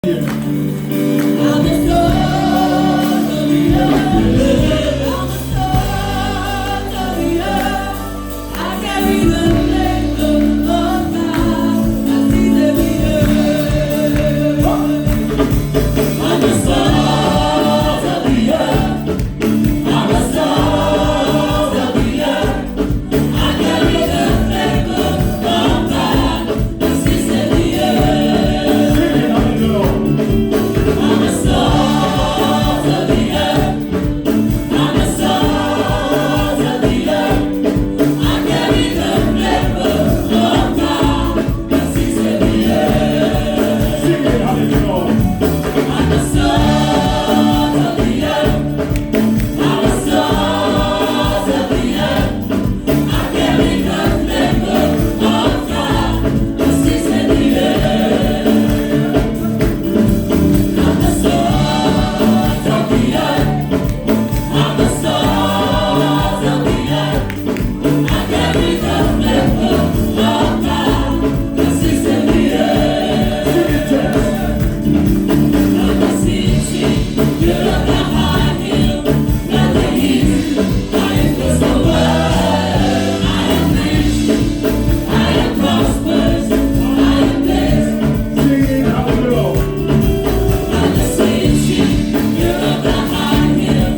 I'm the salt of the earth. I'm the salt of the earth. I carry the flavor of God. I season the earth. I'm the salt of the earth. I'm the salt of the earth. I carry the flavor of God. I season the earth. I'm the salt of the earth. I'm the salt of the earth. I carry the flavor of God. I season the earth. I'm the salt of the earth. I'm the salt of the earth. I carry the flavor of God. I season the earth. I'm the salt of the earth. I'm the salt of the earth. I carry the flavor of God. I season the earth. I'm the city, built on the high hill, not the east. I influence the world. I am rich. I am prosperous. I am blessed. I'm the city, built on the high hill,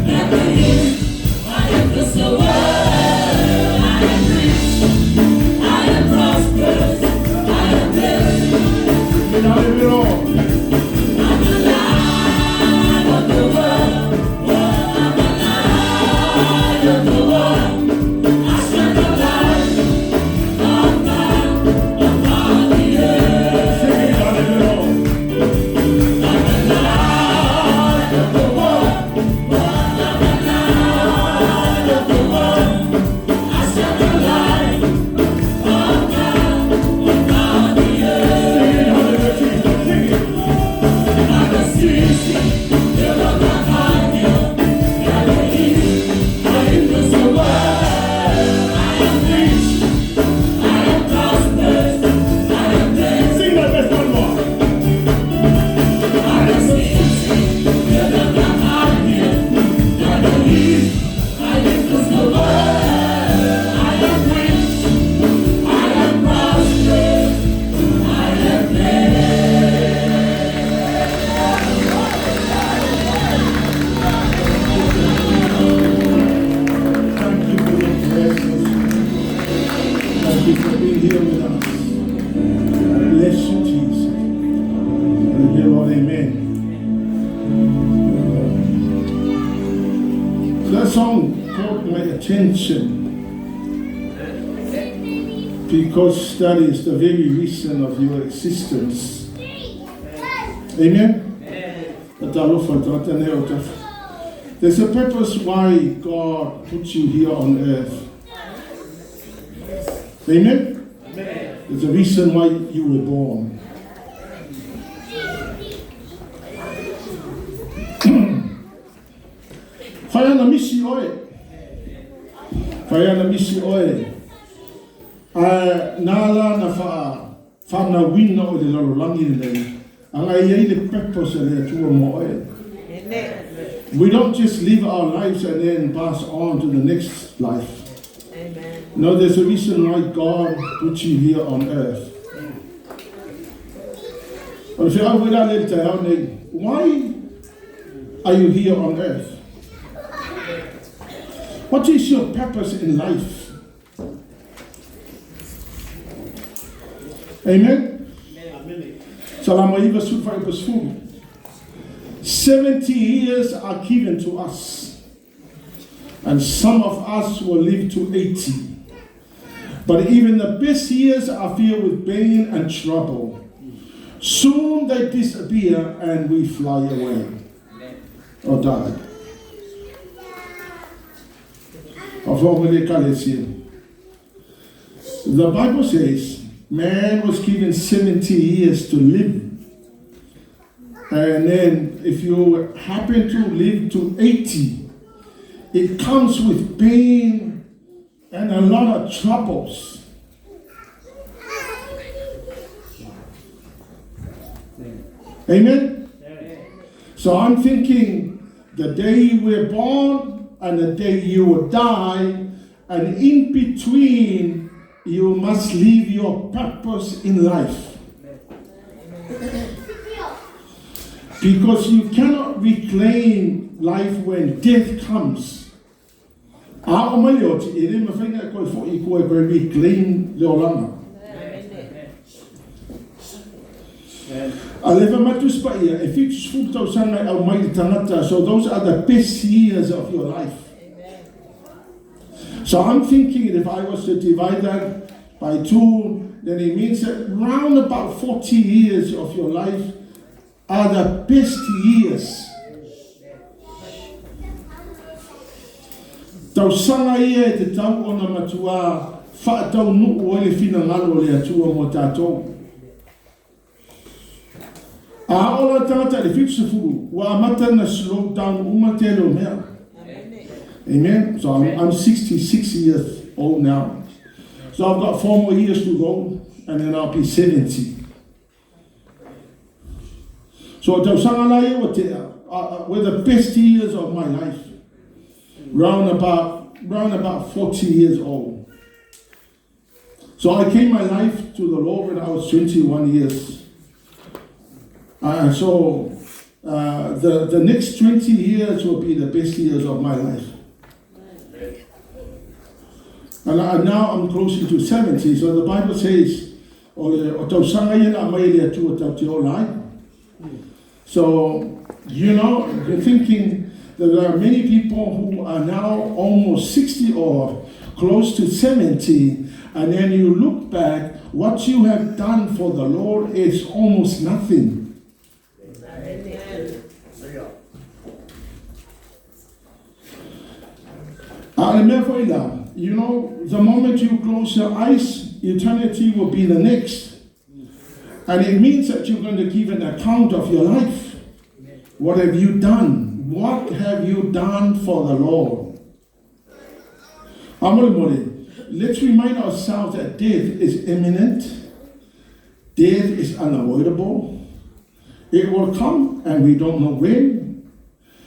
not the east. I influence the world. I am rich. I am prosperous. I am blessed. I'm the light of the world. I'm the light of the world. I shine the light of God upon the earth. I'm the light of the world. I'm the light of the world. I shine the light of God upon the earth. I'm the city, built on the high hill, not the east. I influence the world. I am rich. I am prosperous. I am blessed. Sing that verse one more. I'm the city, built on the high hill, not the east. I influence the world. I am rich. I am prosperous. I am blessed. Thank you for your presence. Thank you for being here with us. Bless you, Jesus. And dear Lord, amen. So that song caught my attention because that is the very reason of your existence. Amen. There's a purpose why God put you here on earth. Amen? There's a reason why you were born. Whai ana misi oe. Whai ana misi oe. A nā la na wha whānauina o le lalolagi lenei. Aga e i ai le purpose a le Atua mo oe. We don't just live our lives and then pass on to the next life. Amen. No, there's a reason why God put you here on earth. O le feau foi la le taeao nei, why are you here on earth? What is your purpose in life? Amen? Salama iva sulu faaiupu sefulu. 70 years are given to us, and some of us will live to 80. But even the best years are filled with pain and trouble. Soon they disappear and we fly away or die. The Bible says man was given 70 years to live. And then if you happen to live to 80, it comes with pain and a lot of troubles. Amen? So I'm thinking the day you were born and the day you will die, and in between, you must live your purpose in life. Because you cannot reclaim life when death comes. A o mai le oti, e le mawhai ona e toe fo'i i tua e toe reclaim le olaga. A lea fai mai le Tusi Paia, e 70 tausaga e aumai le tagata, so those are the best years of your life. So I'm thinking if I was to divide that by two, then it means that round about 40 years of your life are the best years. Tausaga ia e tatau ona matuā faataunuu ai le finagalo o le Atua mo tatou. A oo la le tagata i le 70, ua amata ona slow down uma tele o mea. Amen. So I'm 66 years old now. So I've got four more years to go and then I'll be 70. So o tausaga la ia ua tea, were the best years of my life. Round about, round about 40 years old. So I gave my life to the Lord when I was 21 years. And so the next 20 years will be the best years of my life. And now I'm closing to 70, so the Bible says, o le o tausaga ia na aumai e le Atua tatou te ola ai. So, you're thinking that there are many people who are now almost 60 or close to 70, and then you look back, what you have done for the Lord is almost nothing. A o le mea foi la, the moment you close your eyes, eternity will be the next. And it means that you're going to give an account of your life. What have you done? What have you done for the Lord? Amolemole, let's remind ourselves that death is imminent. Death is unavoidable. It will come and we don't know when.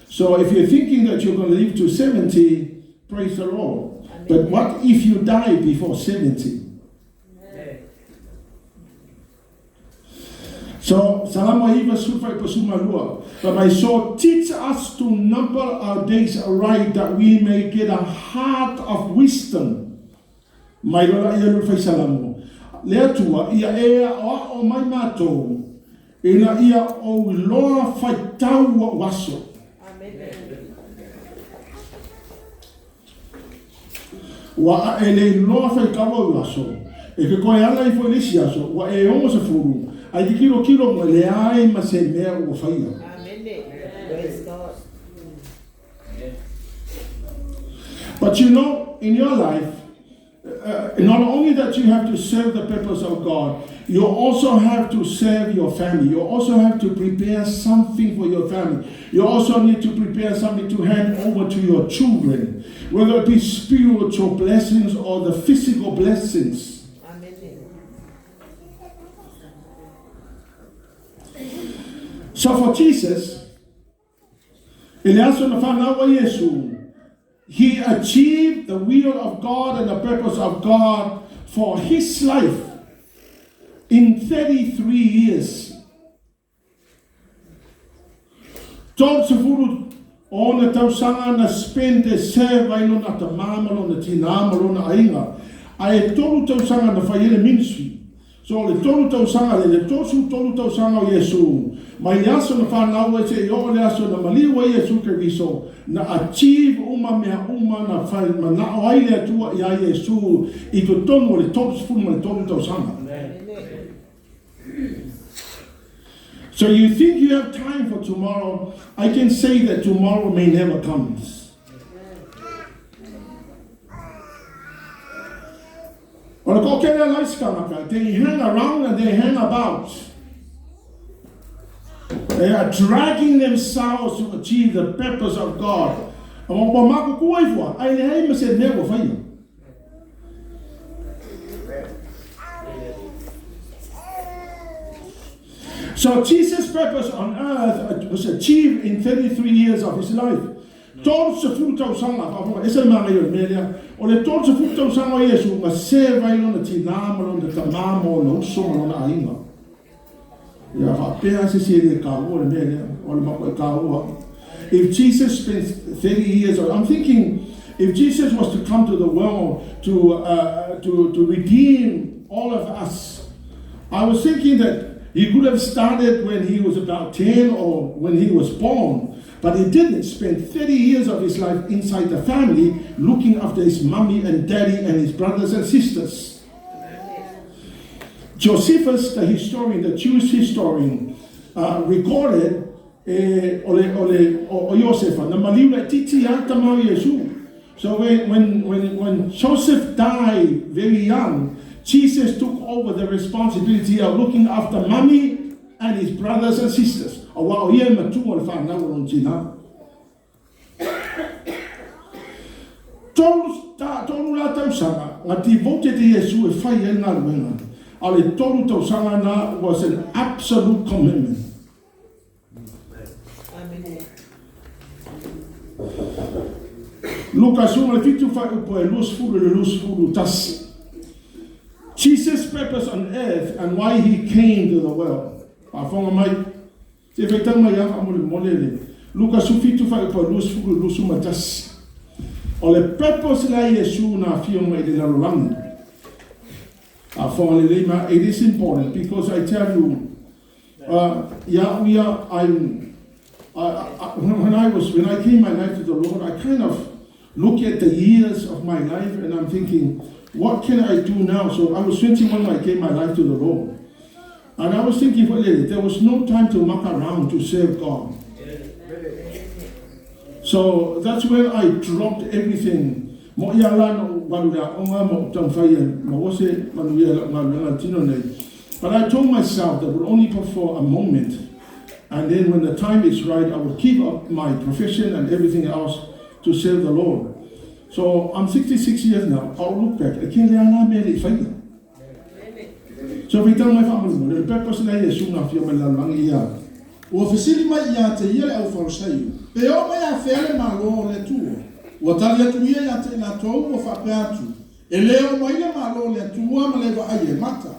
So if you're thinking that you're going to live to 70, praise the Lord. But what if you die before 70? So, Salamo 94 12, But my soul, teach us to number our days aright that we may get a heart of wisdom. Mai loa ia le fai Salamo. Le Atua, ia e aʻoaʻo mai matou, ina ia ou iloa faitau o'u aso. Ua a e le iloa faitau o'u aso, e ke koe ala ifo i le isi aso, ua e 60, a i ke kilokilo ua leai ma se mea ua faia. But in your life, not only that you have to serve the purpose of God, you also have to serve your family. You also have to prepare something for your family. You also need to prepare something to hand over to your children, whether it be spiritual blessings or the physical blessings. So for Jesus, i le aso na whanau ai Iesu, he achieved the will of God and the purpose of God for his life in 33 years. 30 ona tausaga na spend e serve ai lona tamā ma lona tinā ma lona aiga. A e tolu tausaga na fai ai le ministry. So o le tolu tausaga le, le 33 tausaga o Iesu, mai le aso na fanau ai seia oo le aso na maliu ai Iesu Keriso, na achieve uma mea uma na whai manao ai le Atua iā Iesu i totonu o le 33 tausaga. So you think you have time for tomorrow, I can say that tomorrow may never comes. O le toatele a nai isi tagata, they hang around and they hang about. They are dragging themselves to achieve the purpose of God. Ua makukua ifo a, ai leai ma se mea ua faia. So Jesus' purpose on earth was achieved in 33 years of his life. 30 tausaga, faafofoga, ese le manaia o le mea lea. O le 30 tausaga o Iesu na serve ai lona tinā ma lona tamā ma ona uso ma lona aiga. Ia faapea se isi e le taua le mea lea, o le matuai taua. If Jesus spent 30 years, I'm thinking if Jesus was to come to the world to, to, to redeem all of us, I was thinking that he could have started when he was about 10 or when he was born, but he didn't spend 30 years of his life inside the family looking after his mummy and daddy and his brothers and sisters. Josephus, the historian, the Jewish historian, recorded e, o le, o le, o, o Iosefa, na maliu laitiiti lava le tama o Iesu. So when, when, when, when Joseph died very young, Jesus took over the responsibility of looking after mommy and his brothers and sisters. Aua o ia e matua o le whanau o lona tina. Tolu, ta, tolu la tausaga, na devoted e Iesu e fai ai le galuega. A o le tolu tausaga na was an absolute commitment. Luka 17 fuaiupu e 20 i le 21. Jesus purpose on earth and why he came to the world. Faafofoga mai. Se i faitau mai lava faamolemole le Luka 17 fuaiupu e 20 i le 21. O le purpose la Iesu na afio mai i le lalolagi. Faafofoga lelei ma it is important because I tell you Ia au ia, I'm, I, I, when I was, when I gave my life to the Lord, I kind of look at the years of my life and I'm thinking, what can I do now? So I was 21 when I gave my life to the Lord. And I was thinking, well, there was no time to muck around to serve God. So that's when I dropped everything. Mo ia la no walu le aoga ma ou taumafai e maua se manuia i lau galuega i le tino nei. But I told myself that would only be for a moment and then when the time is right I would keep up my profession and everything else to serve the Lord. So I'm 66 years now, I'll look back, e kele a la mea e le i faia. So faitau mai faamolemole, le purpose lea Iesu na afio mai le lalolagi ia. Ua fesili mai ia te ia le aufausaio, Pe oo mai afea le Malo o le Atua? Ua tali atu ia ia te i latou, ua faapea atu, E le oo mai le Malo o le Atua ma le vaai e mata.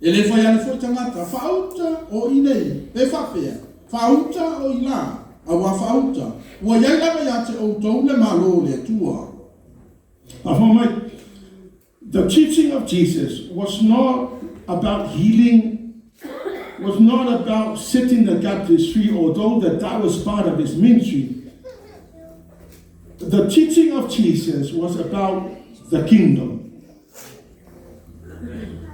E le fai ane foi tagata, Faauta o i nei, pe faapea, Faauta o i la, auā faauta, ua i ai lava ia te outou le Malo o le Atua. Faafofoga mai, The teaching of Jesus was not about healing, was not about setting the captives free, although that, that was part of his ministry. The teaching of Jesus was about the kingdom.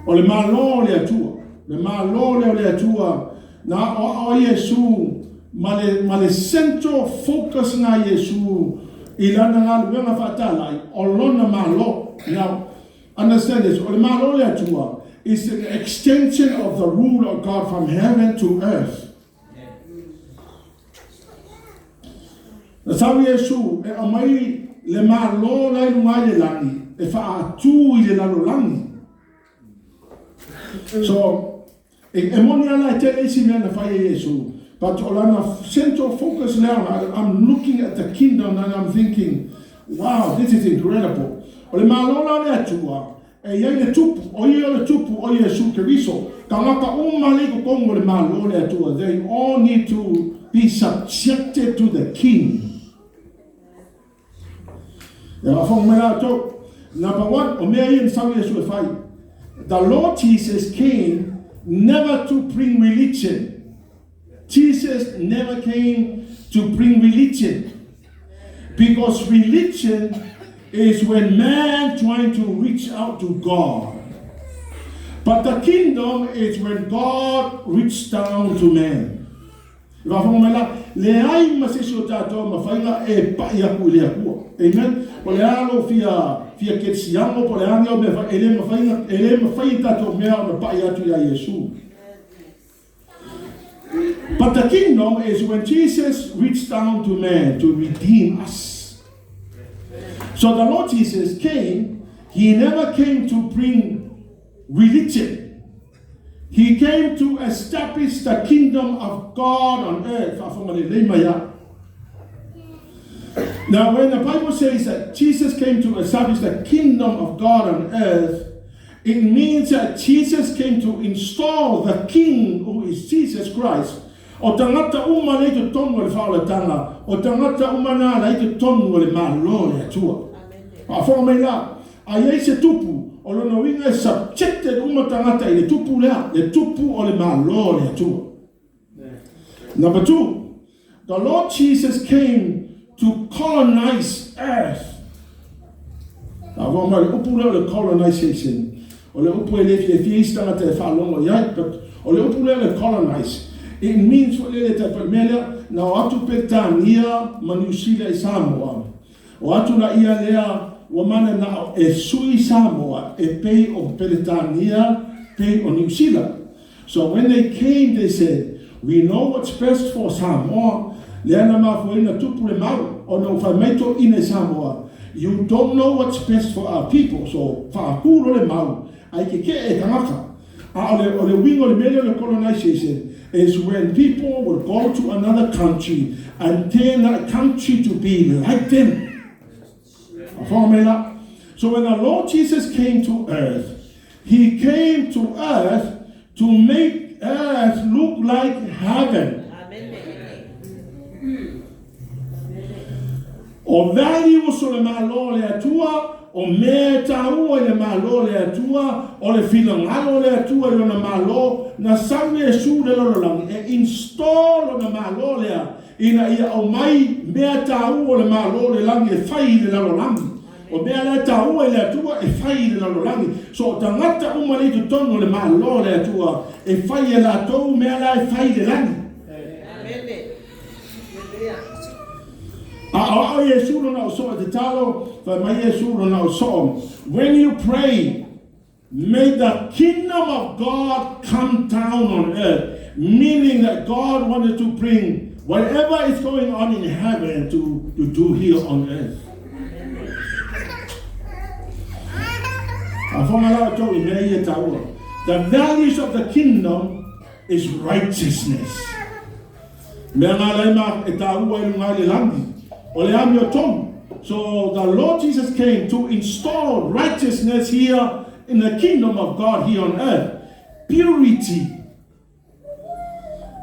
O le Malo o le Atua. Le Malo lea o le Atua na aoao ai Iesu ma le, ma le central focus na Iesu i lana galuega faatalai o lona Malo. Now, understand this, o le Malo o le Atua is an extension of the rule of God from heaven to earth. Na sau Iesu e aumai le Malo la i luga i le lagi e faaatu i le lalolagi. So, e, e moni ala e tele isi mea na fai e Iesu, but o lana central focus lea ona, I'm looking at the kingdom and I'm thinking, wow, this is incredible. O le Malo la o le Atua, e i ai le tupu, o ia o le tupu o Iesu Keriso. Tagata uma le i totonu o le Malo o le Atua, they all need to be subjected to the king. E faafofoga mai la outou. Number one, o mea ia na sau Iesu e fai. The Lord Jesus came never to bring religion. Jesus never came to bring religion. Because religion is when man trying to reach out to God. But the kingdom is when God reached down to man. E faafofoga mai la, leai ma se isi o tatou e mafai ona e pai aku i le Atua. Amen. Po o le a lou fia, fia kerisiano, po o le a ni au mea e fai, e le mafai ona, e le mafai e tatou mea ona pai atu iā Iesu. But the kingdom is when Jesus reached down to man to redeem us. So the Lord Jesus came, he never came to bring religion. He came to establish the kingdom of God on earth. Now, when the Bible says that Jesus came to establish the kingdom of God on earth, it means that Jesus came to install the king who is Jesus Christ. O tagata uma lea i totonu o le faaolataga, o tagata uma na la i totonu o le Malo o le Atua. Faafofoga mai la, a i ai se tupu, o lona uiga e subjected uma tagata i le tupu lea, le tupu o le Malo o le Atua. Number two, the Lord Jesus came to colonize earth. Faafofoga mai, o le upu lea o le colonization, o le upu e le fiafia isi tagata e faalogo i ai, but o le upu lea o le colonize, it means foi lele tai le mea lea, na o atu Peretania ma Niu Sila i Samoa, o atu laia lea ua mananao e sui Samoa e pei o Peretania, pei o Niu Sila. So when they came, they said, "We know what's best for Samoa." Lea na mafua ai ona tupu le mau, ona ua fai mai toeaiina i Samoa, "You don't know what's best for our people." So faatu loa le mau, ai keke'e e tagata. A o le uiga o le mea lea o le colonization is when people will go to another country and turn that country to be like them. Faafofoga mai la. So when the Lord Jesus came to earth, he came to earth to make earth look like heaven. O values o le Malo o le Atua, o mea e taua i le Malo o le Atua, o le finagalo o le Atua i lona Malo, na sau Iesu i le lalolagi e install lona Malo lea ina ia aumai mea taua o le Malo o le lagi e fai i le lalolagi. O mea la e taua i le Atua e fai i le lalolagi. So o tagata uma lea i totonu o le Malo o le Atua e fai e latou mea la e fai i le lagi. A o ao Iesu lona ausoo e tatalo, fai mai Iesu lona ausoo, "When you pray, may the kingdom of God come down on earth," meaning that God wanted to bring whatever is going on in heaven to do here on earth. Faafofoga la outou i mea ia e taua. The values of the kingdom is righteousness. Mea ngā lai ma e taua i lunga i le lagi, o le amiotonu. So the Lord Jesus came to install righteousness here in the kingdom of God here on earth. Purity.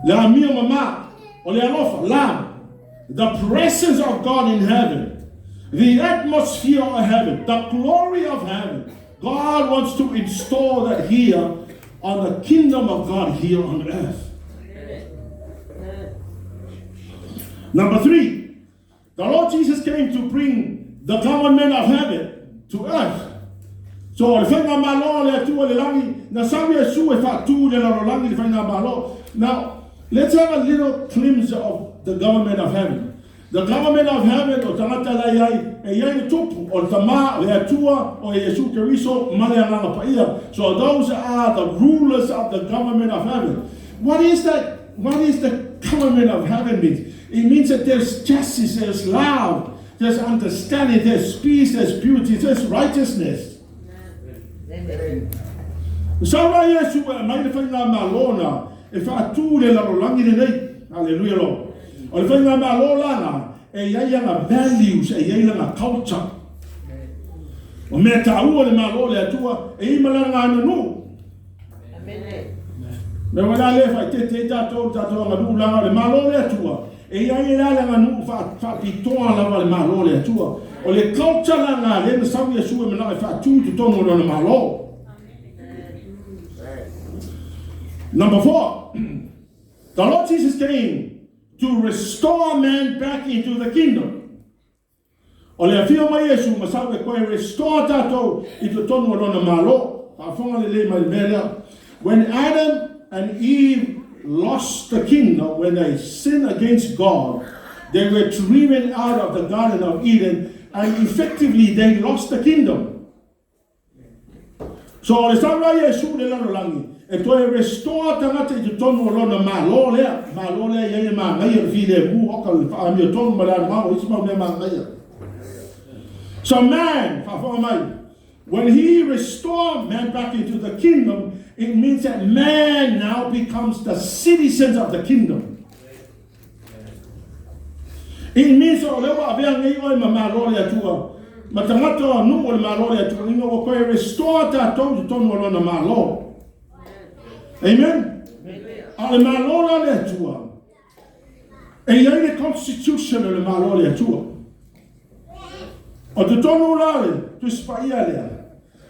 Le amio mama, o le alofa, love. The presence of God in heaven. The atmosphere of heaven. The glory of heaven. God wants to install that here on the kingdom of God here on earth. Number three, the Lord Jesus came to bring the government of heaven to earth. So, o le faigamalo a le Atua i le lagi, na sau Iesu e faatu i le lalolagi le faigamalo. Now, let's have a little glimpse of the government of heaven. The government of heaven, o tagata la i ai, e i ai le Tupu, o le Tama, le Atua, o Iesu Keriso, ma le Agaga Paia. So those are the rulers of the government of heaven. What is that? What is the government of heaven means? It means that there's justice, there's love, there's understanding, there's peace, there's beauty, there's righteousness. Sau la Iesu e aumai le faigamalo na e faatu le lalolagi lenei. Hallelujah Lord. O le faigamalo la na e i ai ana values, e i ai lana culture. O mea taua le Malo o le Atua e i ma lana aganuu. Mea ua la lea faaeteete ai tatou i le tatou aganuu leaga o le Malo o le Atua e i ai la le aganuu faapitoa lava le Malo o le Atua. O le culture la na lea na sau Iesu e manao e faatu i totonu o lona Malo. Number four, the Lord Jesus came to restore man back into the kingdom. O le afio mai Iesu ma sau e koe restore tatou i totonu o lona Malo. Faafofoga lelei mai le mea lea. When Adam and Eve lost the kingdom, when they sinned against God, they were driven out of the Garden of Eden and effectively they lost the kingdom. So o le sau la Iesu i le lalolagi e toe restore tagata i totonu o lona Malo lea, Malo lea e i ai le manaia, le filemu, oka, le faamiotonu ma le alualu, o isi mau mea manaia. So man, faafofoga mai, When he restored man back into the kingdom, it means that man now becomes the citizens of the kingdom. It means o lea ua avea nei oe ma Malo o le Atua, ma tagata o nuu o le Malo o le Atua, ina ua toe restore tatou i totonu o lona Malo. Amen? A o le Malo la o le Atua, e i ai le constitution o le Malo o le Atua. O totonu la le Tusi Paia lea.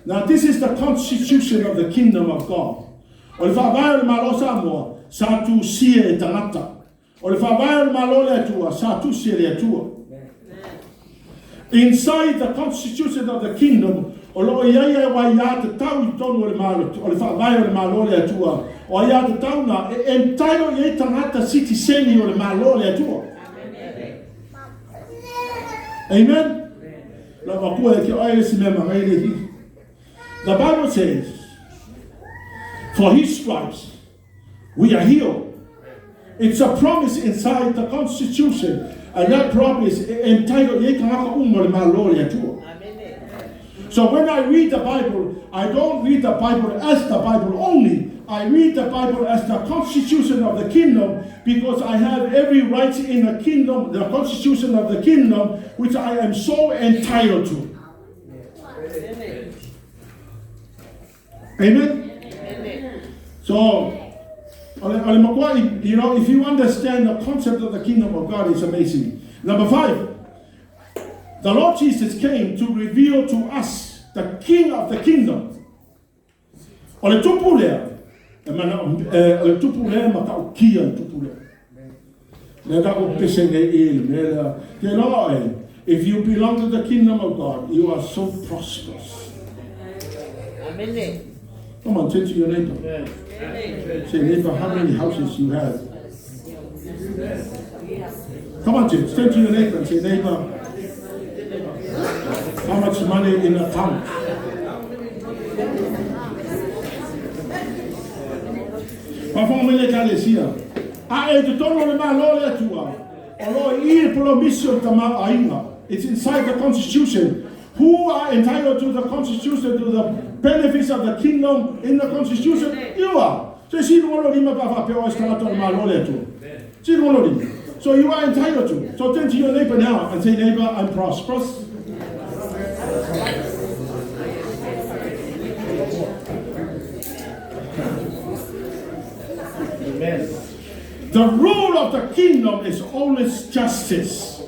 Now this is the constitution of the kingdom of God. O le faavae o le Malo o Samoa, sa tusia e tagata. O le faavae o le Malo o le Atua, sa tusi e le Atua. Inside the constitution of the kingdom, o lo o i ai e aiatatau i totonu o le Malo, o le faavae o le Malo o le Atua. O aiatatau na, e entitle i ai tagata sitiseni o le Malo o le Atua. Amen? La makua e ke oe le si mea mangai le hi. The Bible says, for his stripes we are healed. It's a promise inside the constitution. And that promise entitled i ai tagata uma o le Malo o le Atua. So when I read the Bible, I don't read the Bible as the Bible only. I read the Bible as the constitution of the kingdom, because I have every right in the kingdom, the constitution of the kingdom, which I am so entitled to. Amen? So, if you understand the concept of the kingdom of God, it's amazing. Number 5, the Lord Jesus came to reveal to us the King of the kingdom. O le tupu lea, e mana, o le tupu lea ma kau kia le tupu lea. Le ka o pese nei e le mea lea. Te loa e, if you belong to the kingdom of God, you are so prosperous. Amen. Come on, turn to your neighbor. Say, neighbor, how many houses you have? Come on, church, turn to your neighbor and say, neighbor, how much money in account? Whafonga mai le ekalesia. A e totonu o le Malo o le Atua, o lo i le polomisi o le tamaoaiga. It's inside the constitution. Who are entitled to the constitution, to the benefits of the kingdom in the constitution? You are. So si lunga lo lima pa whapea o tagata o le Malo o le Atua. Si lunga lo lima. So you are entitled to. So turn to your neighbor now and say, neighbor, I'm prosperous. Amen. The rule of the kingdom is always justice.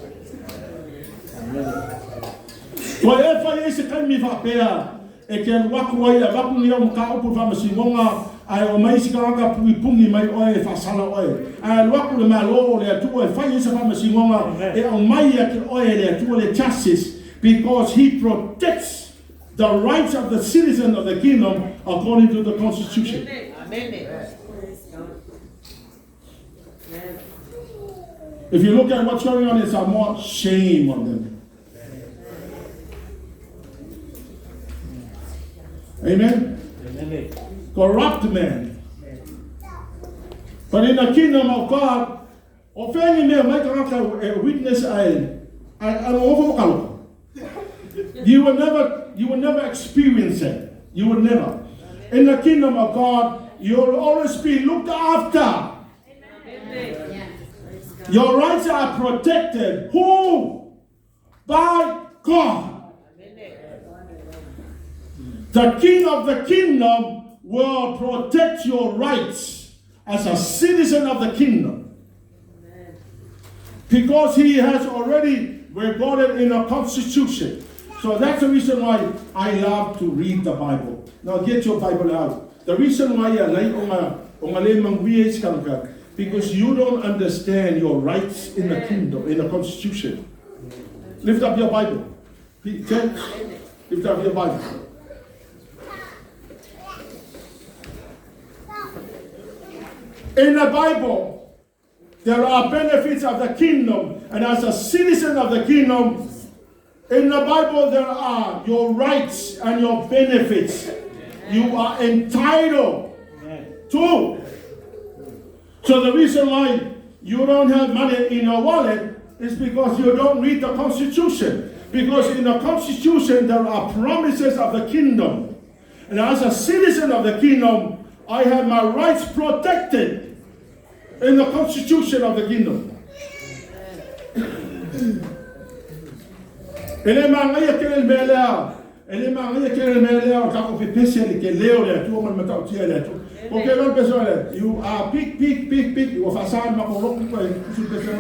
Ua e fai ai se taimi faapea e te alu aku ai e avatu nei au mataupu i le faamasinoga ae o mai isi tagata pugipugi mai oe e faasala oe. Ae alu aku le Malo o le Atua e fai ai se faamasinoga e aumai ia te oe e le Atua le justice, because he protects the rights of the citizen of the kingdom according to the constitution. Amen. If you look at what's going on in Samoa, shame on them. Amen? Amen. Corrupt men. But in the kingdom of God, o whengi mea mai tagata e witness ai, ai o kaloko. You will never experience it. You will never. In the kingdom of God, you'll always be looked after. Your rights are protected. Who? By God. The King of the kingdom will protect your rights as a citizen of the kingdom. Because he has already recorded in the constitution. So that's the reason why I love to read the Bible. Now get your Bible out. The reason why I like because you don't understand your rights in the kingdom, in the constitution. Lift up your Bible. Lift up your Bible. In the Bible, there are benefits of the kingdom. And as a citizen of the kingdom, in the Bible there are your rights and your benefits. You are entitled to. So the reason why you don't have money in your wallet It's because you don't read the Constitution. Because in the Constitution, there are promises of the kingdom. And as a citizen of the kingdom, I have my rights protected in the Constitution of the kingdom. E le magaia tele le mea lea, e le magaia tele le mea lea o tatou pepesi ai le tele o le Atua ma le matautia e le Atua. Ko ke lona pese o le, you are big, big, big, big, ua faasa le matou lotu koe tusi le pese.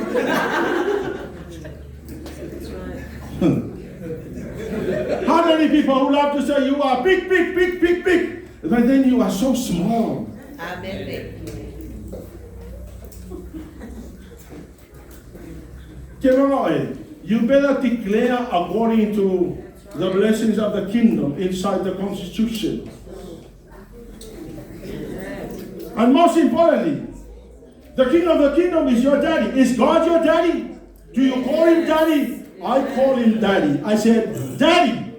How many people who love to say you are big, big, big, big, big, but then you are so small? Amen. Ke lona oe, you better declare according to the blessings of the kingdom inside the Constitution. And most importantly, the king of the kingdom is your daddy. Is God your daddy? Do you call him daddy? I call him daddy. I said, Daddy,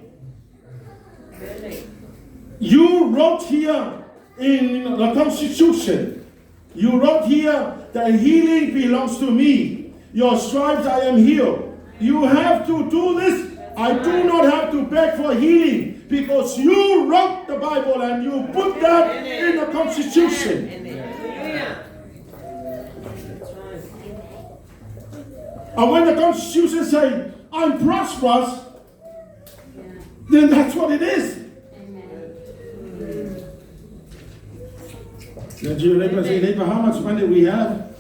you wrote here in the Constitution, you wrote here that healing belongs to me. Your stripes I am healed. You have to do this. I do not have to beg for healing because you wrote the Bible and you put that in the Constitution. And when the Constitution says, I'm prosperous, then that's what it is. Then your neighbor say, neighbor, how much money we have?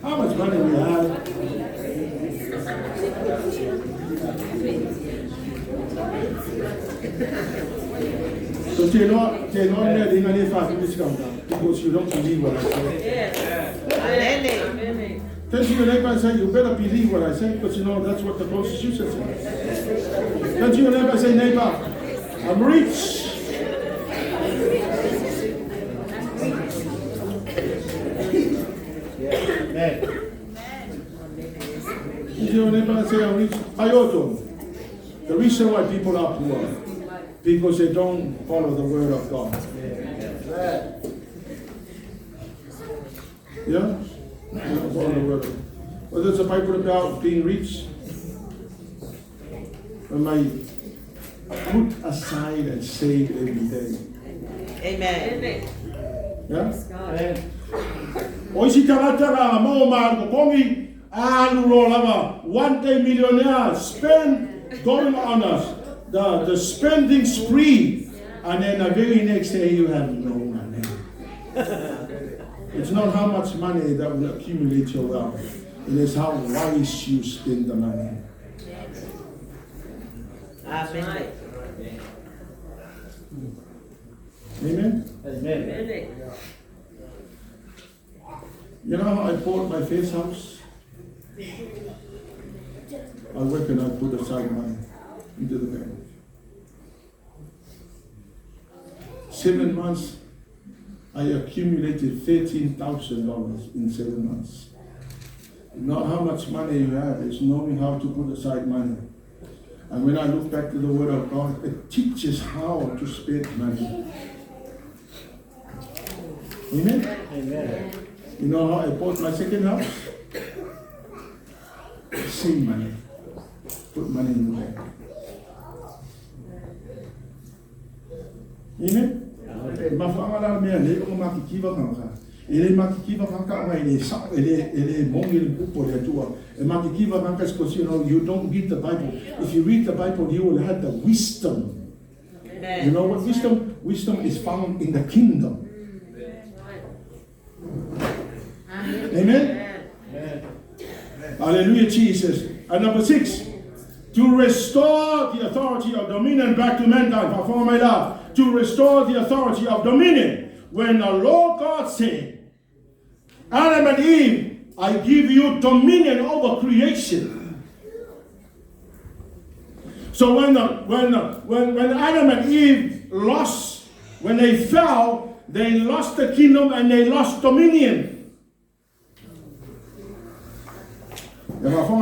How much money we have? So te loa mea le inga le wha because you don't believe what I say. Amen. Turn to your neighbor and say, you better believe what I say, because you know that's what the Constitution says. Turn to your neighbor and say, neighbor, I'm rich. Amen. Turn to your neighbor and say, I'm rich. Ayoto. The reason why people are poor, because they don't follow the word of God. Yeah? They don't follow the word of God. What does the Bible about being rich? When I put aside and save every day. Amen. Yeah? O isi tagata la mo ma ko kongi alu lo lava one day millionaire spend going on us the spending spree, and then the very next day you have no money. It's not how much money that will accumulate your wealth. It is how wise you spend the money. Amen. Amen? Amen. You know how I bought my first house? I work and I put aside money into the bank. 7 months, I accumulated $13,000 in 7 months. Not how much money you have, it's knowing how to put aside money. And when I look back to the Word of God, it teaches how to spend money. Amen? Amen. You know how I bought my second house? Same money. Put money in the bank. Amen? Mafuanga la mea le o makikiva kanga. E le makikiva kanga o e le sa e le mongi le pupo le atua. E makikiva kanga is because you know you don't read the Bible. If you read the Bible, you will have the wisdom. Amen. You know what wisdom? Wisdom is found in the kingdom. Amen? Amen. Hallelujah, Jesus. And number 6, to restore the authority of dominion back to mankind. For my love, to restore the authority of dominion. When the Lord God said, Adam and Eve, I give you dominion over creation. So when Adam and Eve lost, when they fell, they lost the kingdom and they lost dominion. Because o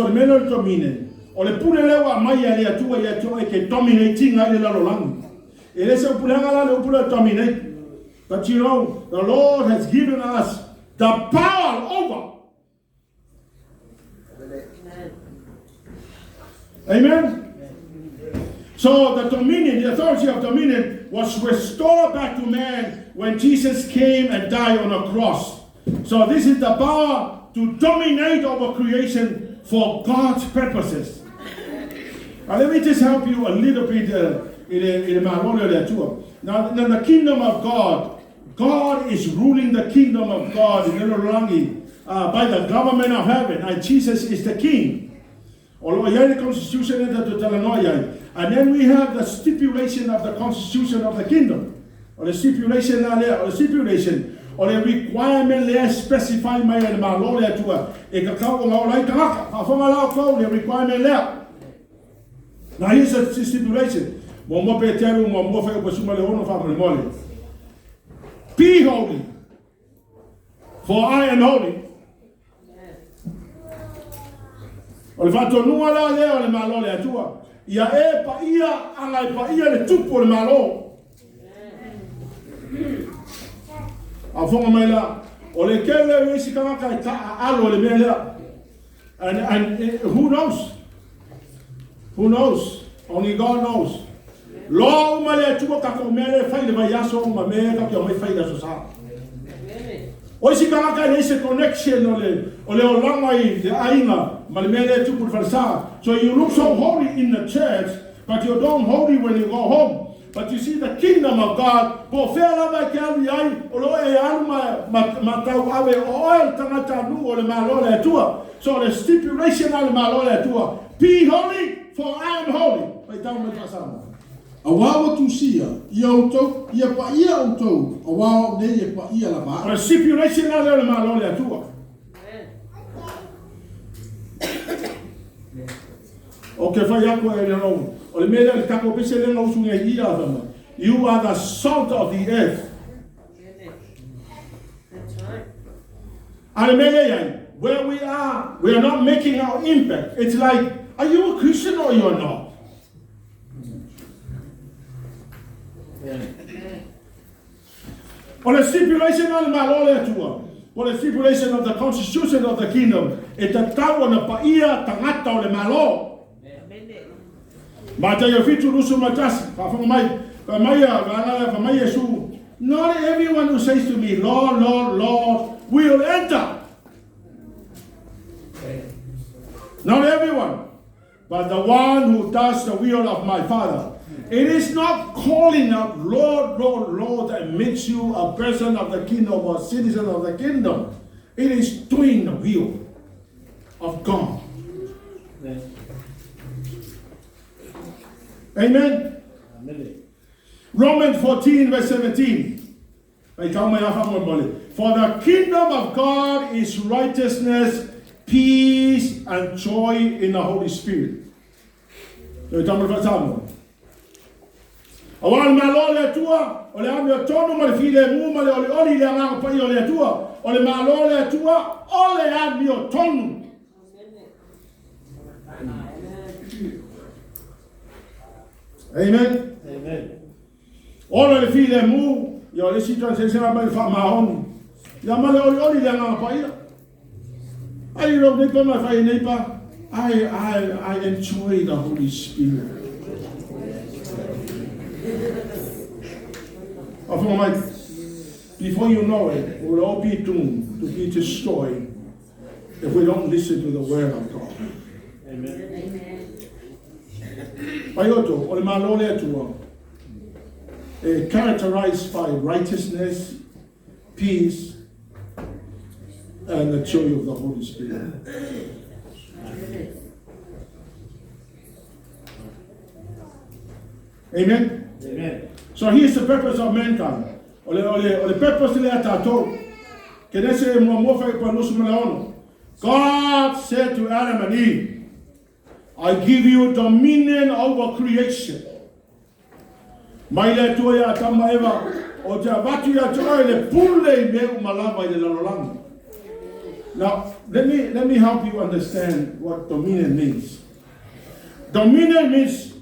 le mea leo dominion. O le pule leo mai a le atua i atua e ke dominating ai le lalolagi. E le se upulanga la le upule dominate. But you know, the Lord has given us the power Amen? So the dominion, the authority of dominion was restored back to man when Jesus came and died on a cross. So this is the power to dominate over creation for God's purposes. Now let me just help you a little bit in Now, in the kingdom of God, God is ruling the kingdom of God in Lolorangi by the government of heaven, and Jesus is the king. And then we have the stipulation of the constitution of the kingdom. O le stipulation la lea, o le stipulation, o le requirement lea specify mai e le Malo le Atua, e tatau ona ola ai tagata. Faafofoga la outou le requirement lea. Now here's the stipulation. Muamua Peteru, muamua fuaiupu 16 faamolemole. Be holy, for I am holy. O le faatonuga la lea o le Malo o le Atua, ia e paia aga e paia le tupu o le Malo. Faafofoga mai la, o le tele o isi tagata e taaalo i le mea lea. And, and eh, who knows? Who knows? Only God knows. Loa uma le Atua tatou mea lea e fai i le vaiaso ma mea tatou te omai fai i le Aso Sa. O isi tagata e leai se connection o le, o le olaga i le aiga ma le mea lea e tupu i le falesa. So you look so holy in the church, but you don't holy when you go home. But you see the kingdom of God, po o fea lava e te alu i ai, o lo o e alu ma, ma, ma tauave o oe o le tagata nuu o le Malo o le Atua. So o le stipulation a le Malo o le Atua, be holy, for I am holy. Faitau mai faa-Samoa. Auā ua tusia, ia outou, ia paia outou, auā o au nei e paia lava O le au. stipulation la lea o le Malo o le Atua. Ou te fai atu e le lou, o le mea lea le tatou pese lea na usu nei i ia fai mai. You are the salt of the earth. A le mea lea iai, where we are, we are not making our impact. It's like, are you a Christian or you are not? O le stipulation a le Malo o le Atua, po le stipulation of the constitution of the kingdom, e tatau ona paia tagata o le Malo. Mataio 7, 21, faafofoga mai, fai mai a vaega lea, fai mai Iesu, Not everyone who says to me, Lord, Lord, Lord, will enter. Not everyone, but the one who does the will of my Father. It is not calling out, Lord, Lord, Lord, that makes you a person of the kingdom or a citizen of the kingdom. It is doing the will of God. Amen. Amen. Romans 14, verse 17. For the kingdom of God is righteousness, peace, and joy in the Holy Spirit. Auā le Malo o le Atua, o le amiotonu ma le filemu ma le olioli i le Agaga Paia o le Atua. O le Malo o le Atua, o le amiotonu. Amen. Amen. Ola le filemu, ia o le isi translation a mai le faamaoni. Ia ma le olioli i le Agaga Paia. Ai lou nei pa ma fai nei pa. I, I, I enjoy the Holy Spirit. Afonga mai, before you know it, we will all be doomed to be destroyed if we don't listen to the word of God. Amen. Amen. Pai oto, o le Malo le Atua, e characterized by righteousness, peace, and the joy of the Holy Spirit. Amen? Amen. So here's the purpose of mankind. O le, o le, o le purpose lea tātou. Kenese e muamua whai pa lusu ma le ono. God said to Adam and Eve, I give you dominion over creation. Mai le Atua ia Atama Eva, o te avatu ia te oe le pule i mea uma lava i le lalolagi. Now, let me, let me help you understand what dominion means. Dominion means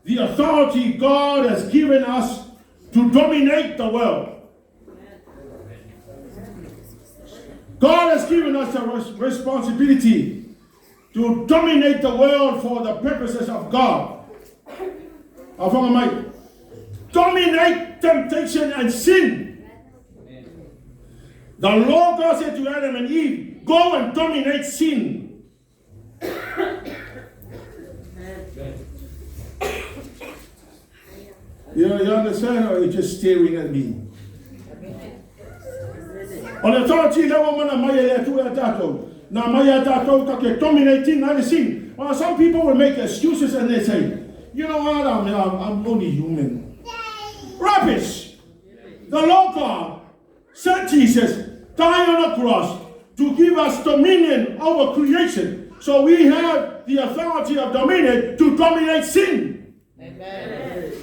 the authority God has given us to dominate the world. God has given us a responsibility To dominate the world for the purposes of God. Faafofoga mai. Dominate temptation and sin. The Lord God said to Adam and Eve, go and dominate sin. You understand, or you're just staring at me? O le authority lea ua mana mai e le Atua ia tatou, na aumai ia tatou ta te dominate ina ai le sin. Well, some people will make excuses and they say, you know what, I'm only human. Rubbish! The Lord God sent Jesus, die on the cross, to give us dominion over creation. So we have the authority of dominion to dominate sin. Amen.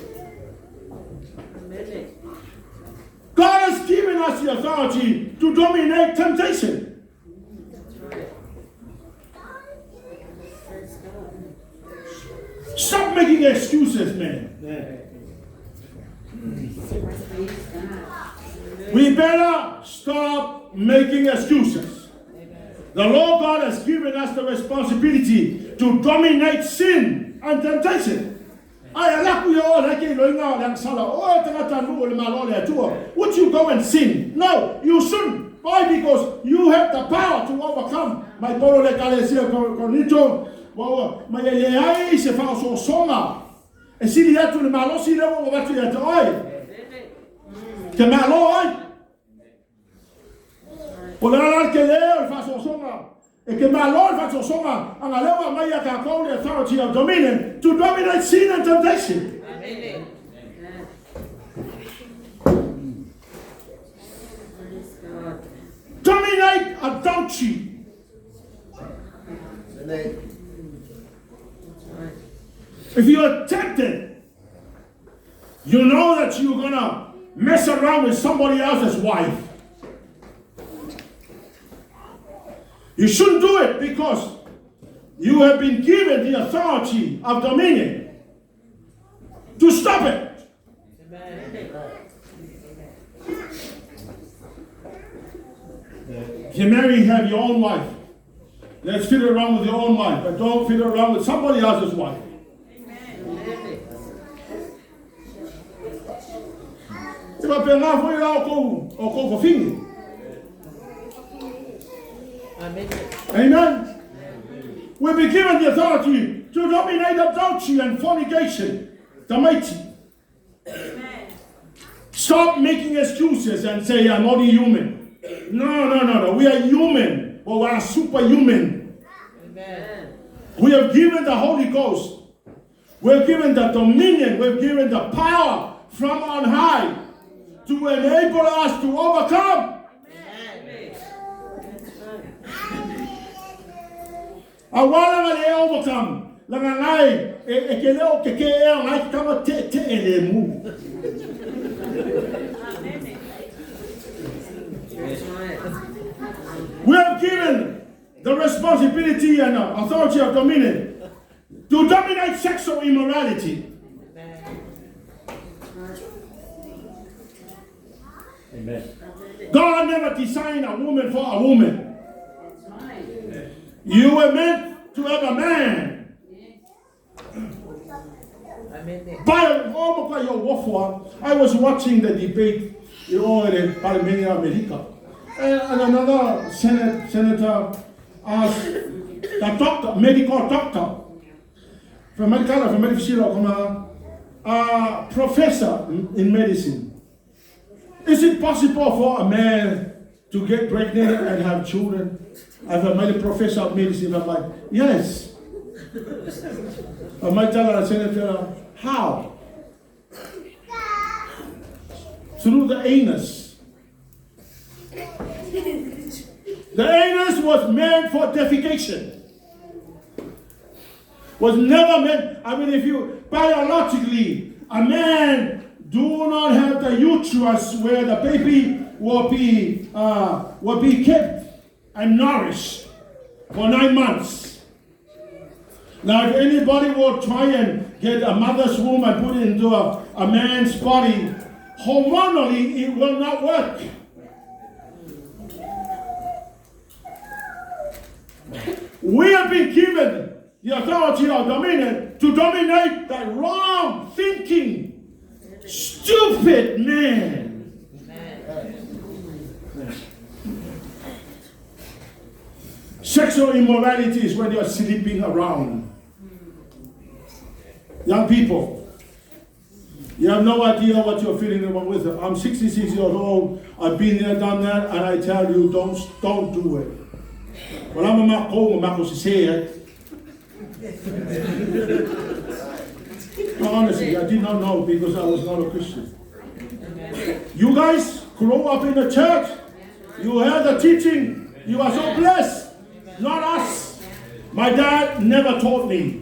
God has given us the authority to dominate temptation. Stop making excuses, man. We better stop making excuses. The Lord God has given us the responsibility to dominate sin and temptation. Ae alu atu ia oe la e te iloiga o le agasala o oe tagata nuu o le Malo o le Atua. Would you go and sin? No, you shouldn't. Why? Because you have the power to overcome. Mai Paulo le Ekalesia o Korinito, ua ua mai e leai se faaosoosoga e sili atu i le malosi lea ua ou avatu ia te oe. Ke malo ai. O le a la le tele o le faaosoosoga e ke malo le faaosoosoga aga lea ua aumai ia tatou le authority of dominion to dominate sin and temptation. Amen. Dominate adultery. If you are tempted, you know that you're going to mess around with somebody else's wife. You shouldn't do it because you have been given the authority of dominion to stop it. Amen. If you marry, have your own wife. Let's fiddle around with your own wife, but don't fiddle around with somebody else's wife. Amen. E faapena foi la o kou fafine. Amen. Amen. We've been given the authority to dominate adultery and fornication, the mighty. Amen. Stop making excuses and say, I'm only human. No, no, no, no. We are human, but we are superhuman. Amen. We have given the Holy Ghost. We have given the dominion. We have given the power from on high to enable us to overcome. Amen. Aua laga le overcome. Laga ngai e ke leo ke ke ea ngai ke kama te te e le mu. That's right. We have given the responsibility and authority of dominion to dominate sexual immorality. Amen. Amen. God never designed a woman for a woman. You were meant to have a man. Amen. By oh my God, your waffle. I was watching the debate in the Parliament of America. And another senator asked the doctor, medical doctor, from medical, from medical, a professor in medicine. Is it possible for a man to get pregnant and have children? As a medical professor of medicine, I'm like, yes. I might tell the senator, how? Through the anus. The anus was meant for defecation. Was never meant, I mean, if you, biologically, a man do not have the uterus where the baby will be kept and nourished for 9 months. Now, if anybody will try and get a mother's womb and put it into a man's body, hormonally, it will not work. We have been given the authority of dominion to dominate that wrong thinking, stupid man. Sexual immorality is when you are sleeping around. Young people, you have no idea what you're feeling about with. I'm 66 years old. I've been there, done that, and I tell you, don't do it. Well, I'm a mako, mako sise. No, honestly, I did not know because I was not a Christian. You guys grow up in the church. You heard the teaching. You are so blessed. Not us. My dad never taught me.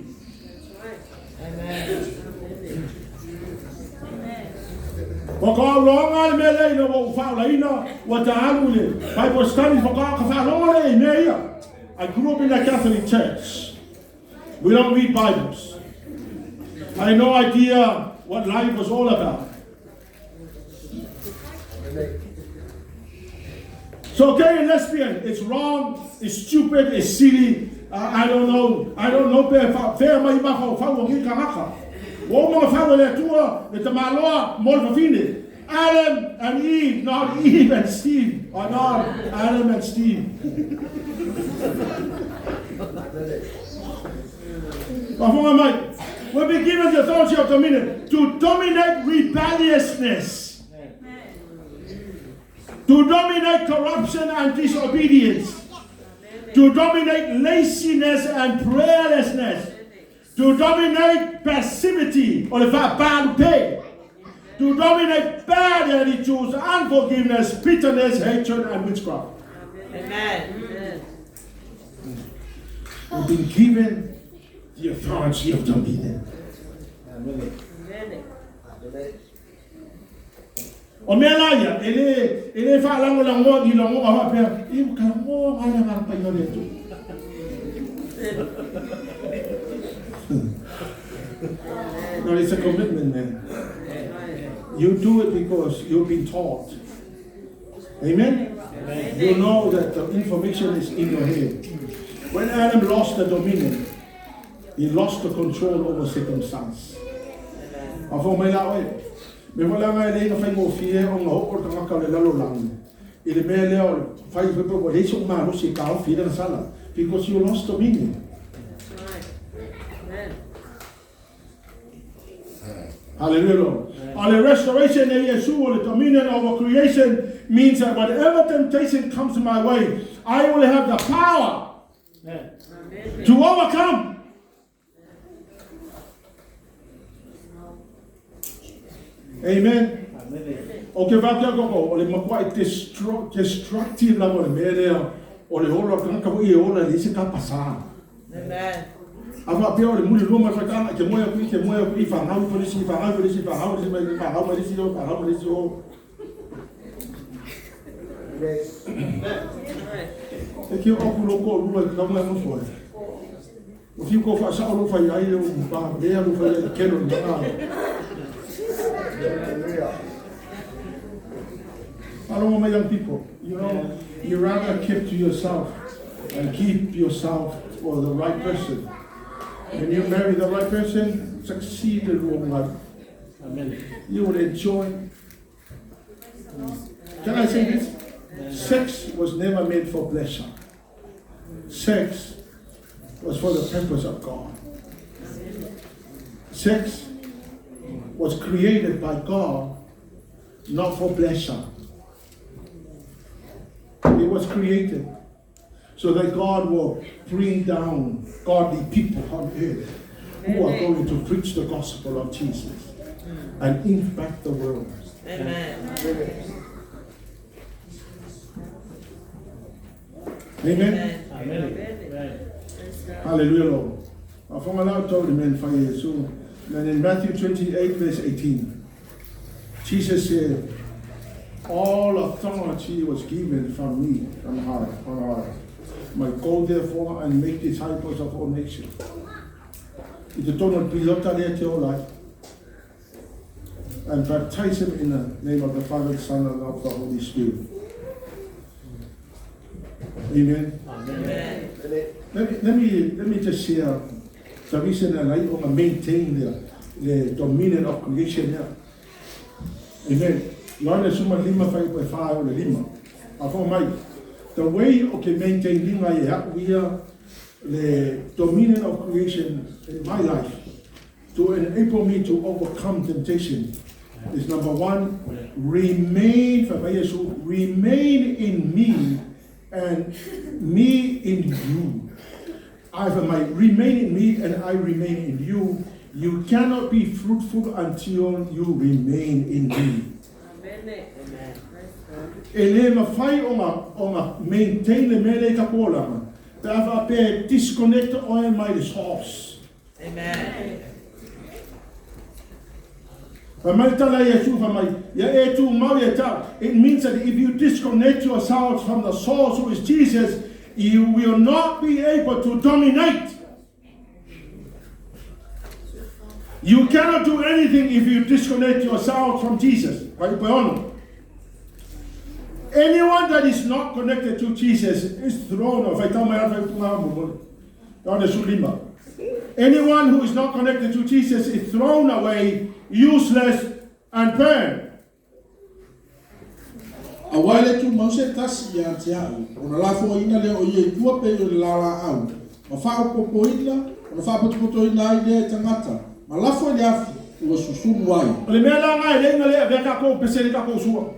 Whakaronga le mea lei na wau whaolaina, wa ta alu le Bible study whakaronga le mea ia. I grew up in a Catholic church. We don't read Bibles. I had no idea what life was all about. So gay and lesbian, it's wrong, it's stupid, it's silly. I don't know. I don't know pe fa mai ma fa wa ngi ka. Wo mo fa le tua le tamaloa mo le fafine. Adam and Eve, not Eve and Steve. Or not Adam and Steve. We've been given the authority of dominion to dominate rebelliousness, to dominate corruption and disobedience, to dominate laziness and prayerlessness, to dominate passivity or the bad pay, to dominate bad attitudes, unforgiveness, bitterness, hatred, and witchcraft. Amen. We've been given the authority of dominion. Amen. O mea la ia, e le whaalango la ngoa ni la ngoa hoa pea, i ka ngoa ngā ngā pai ngā le tu. No, it's a commitment, man. You do it because you've been taught. Amen? Amen? You know that the information is in your head. When Adam lost the dominion, he lost the control over circumstance. A fo mai la oe. Me wala ngai le ina whai ngō o ngā hoko o tangaka le lalo langi. I le mea lea o whai whipa wa leisa o maa rosi ka o whira na sala. Because you lost dominion. That's right. Amen. Hallelujah, Lord. On the restoration of Yeshua, the dominion over creation means that whatever temptation comes my way, I will have the power to overcome. Amen. O ke wākia koko, o le makua e destructive la mo le mea lea, o le holo kanaka mo i e ola le isi ka pasa. Amen. A wha pia o le muli lua mai whaikana, ke moe aku i, ke moe aku i, whangau polisi, whangau polisi, whangau polisi, whangau polisi, whangau polisi, o. E ki o aku loko o lua i kaunga no foe. O whiu ko whaasa o lo whai ai o mpa, lea lo whai ai kelo ni ngā. I don't want my young people, you know, you rather keep to yourself and keep yourself for the right person. When you marry the right person, succeed in your life. Amen. You will enjoy. Can I say this? Sex was never made for pleasure. Sex was for the purpose of God. Sex was created by God, not for pleasure. It was created so that God will bring down godly people on earth who are going to preach the gospel of Jesus and impact the world. Amen. Amen. Amen. Hallelujah, Lord. And in Matthew 28, verse 18, Jesus said, all authority was given from me, from high, on high. My go therefore and make disciples of all nations. And baptize them in the name of the Father, the Son, and of the Holy Spirit. Amen. Amen. Amen. Let me, let me, let me just share the reason that I want to maintain the dominion of creation here. Amen. Ioane 15 fuaiupu e 4 e oo i le 5. Faafofoga mai. The way o ke maintain ina ai e a'u ia le dominion of creation in my life to enable me to overcome temptation is number one, remain, fai mai Iesu, remain in me and me in you. I fai mai, remain in me and I remain in you. You cannot be fruitful until you remain in me. E le mafai ona maintain le mea lea i tatou olaga pe a faapea e disconnect oe mai le source. Fai mai le tala a Iesu, fai mai, Ia e tumau ia te au. It means that if you disconnect yourselves from the source who is Jesus, you will not be able to dominate. You cannot do anything if you disconnect yourself from Jesus. Anyone that is not connected to Jesus is thrown off. Anyone who is not connected to Jesus is thrown away, useless, and burned. Aua e le tumau se tasi ia te a'u, ona lafoaina lea o ia i tua pei o le lalaau, ma faaopoopoina, ona faapotopotoina ai lea e tagata, ma lafo i le afi, ua susunu ai. O le mea la lena e le ina le avea tatou pese le tatou sua.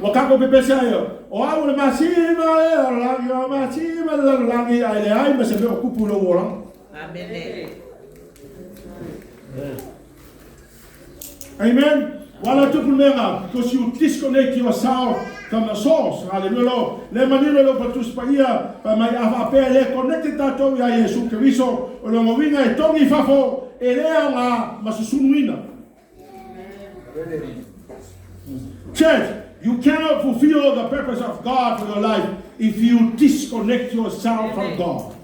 Ua tatou pepese ai, o au o le masima le lalolagi, o masima le lalolagi, ae leai ma se mea o tupu i lou olaga. Amene. Amen. Wala tupu le mea because you disconnect yourself from the source. Hallelujah. Lo, le manino lo patus paia, pa mai a faapea le connected tatou ia Iesu Keriso, o lona uiga e togi i fafo, e le aoga ma susunuina. Church, you cannot fulfill the purpose of God for your life if you disconnect yourself from God.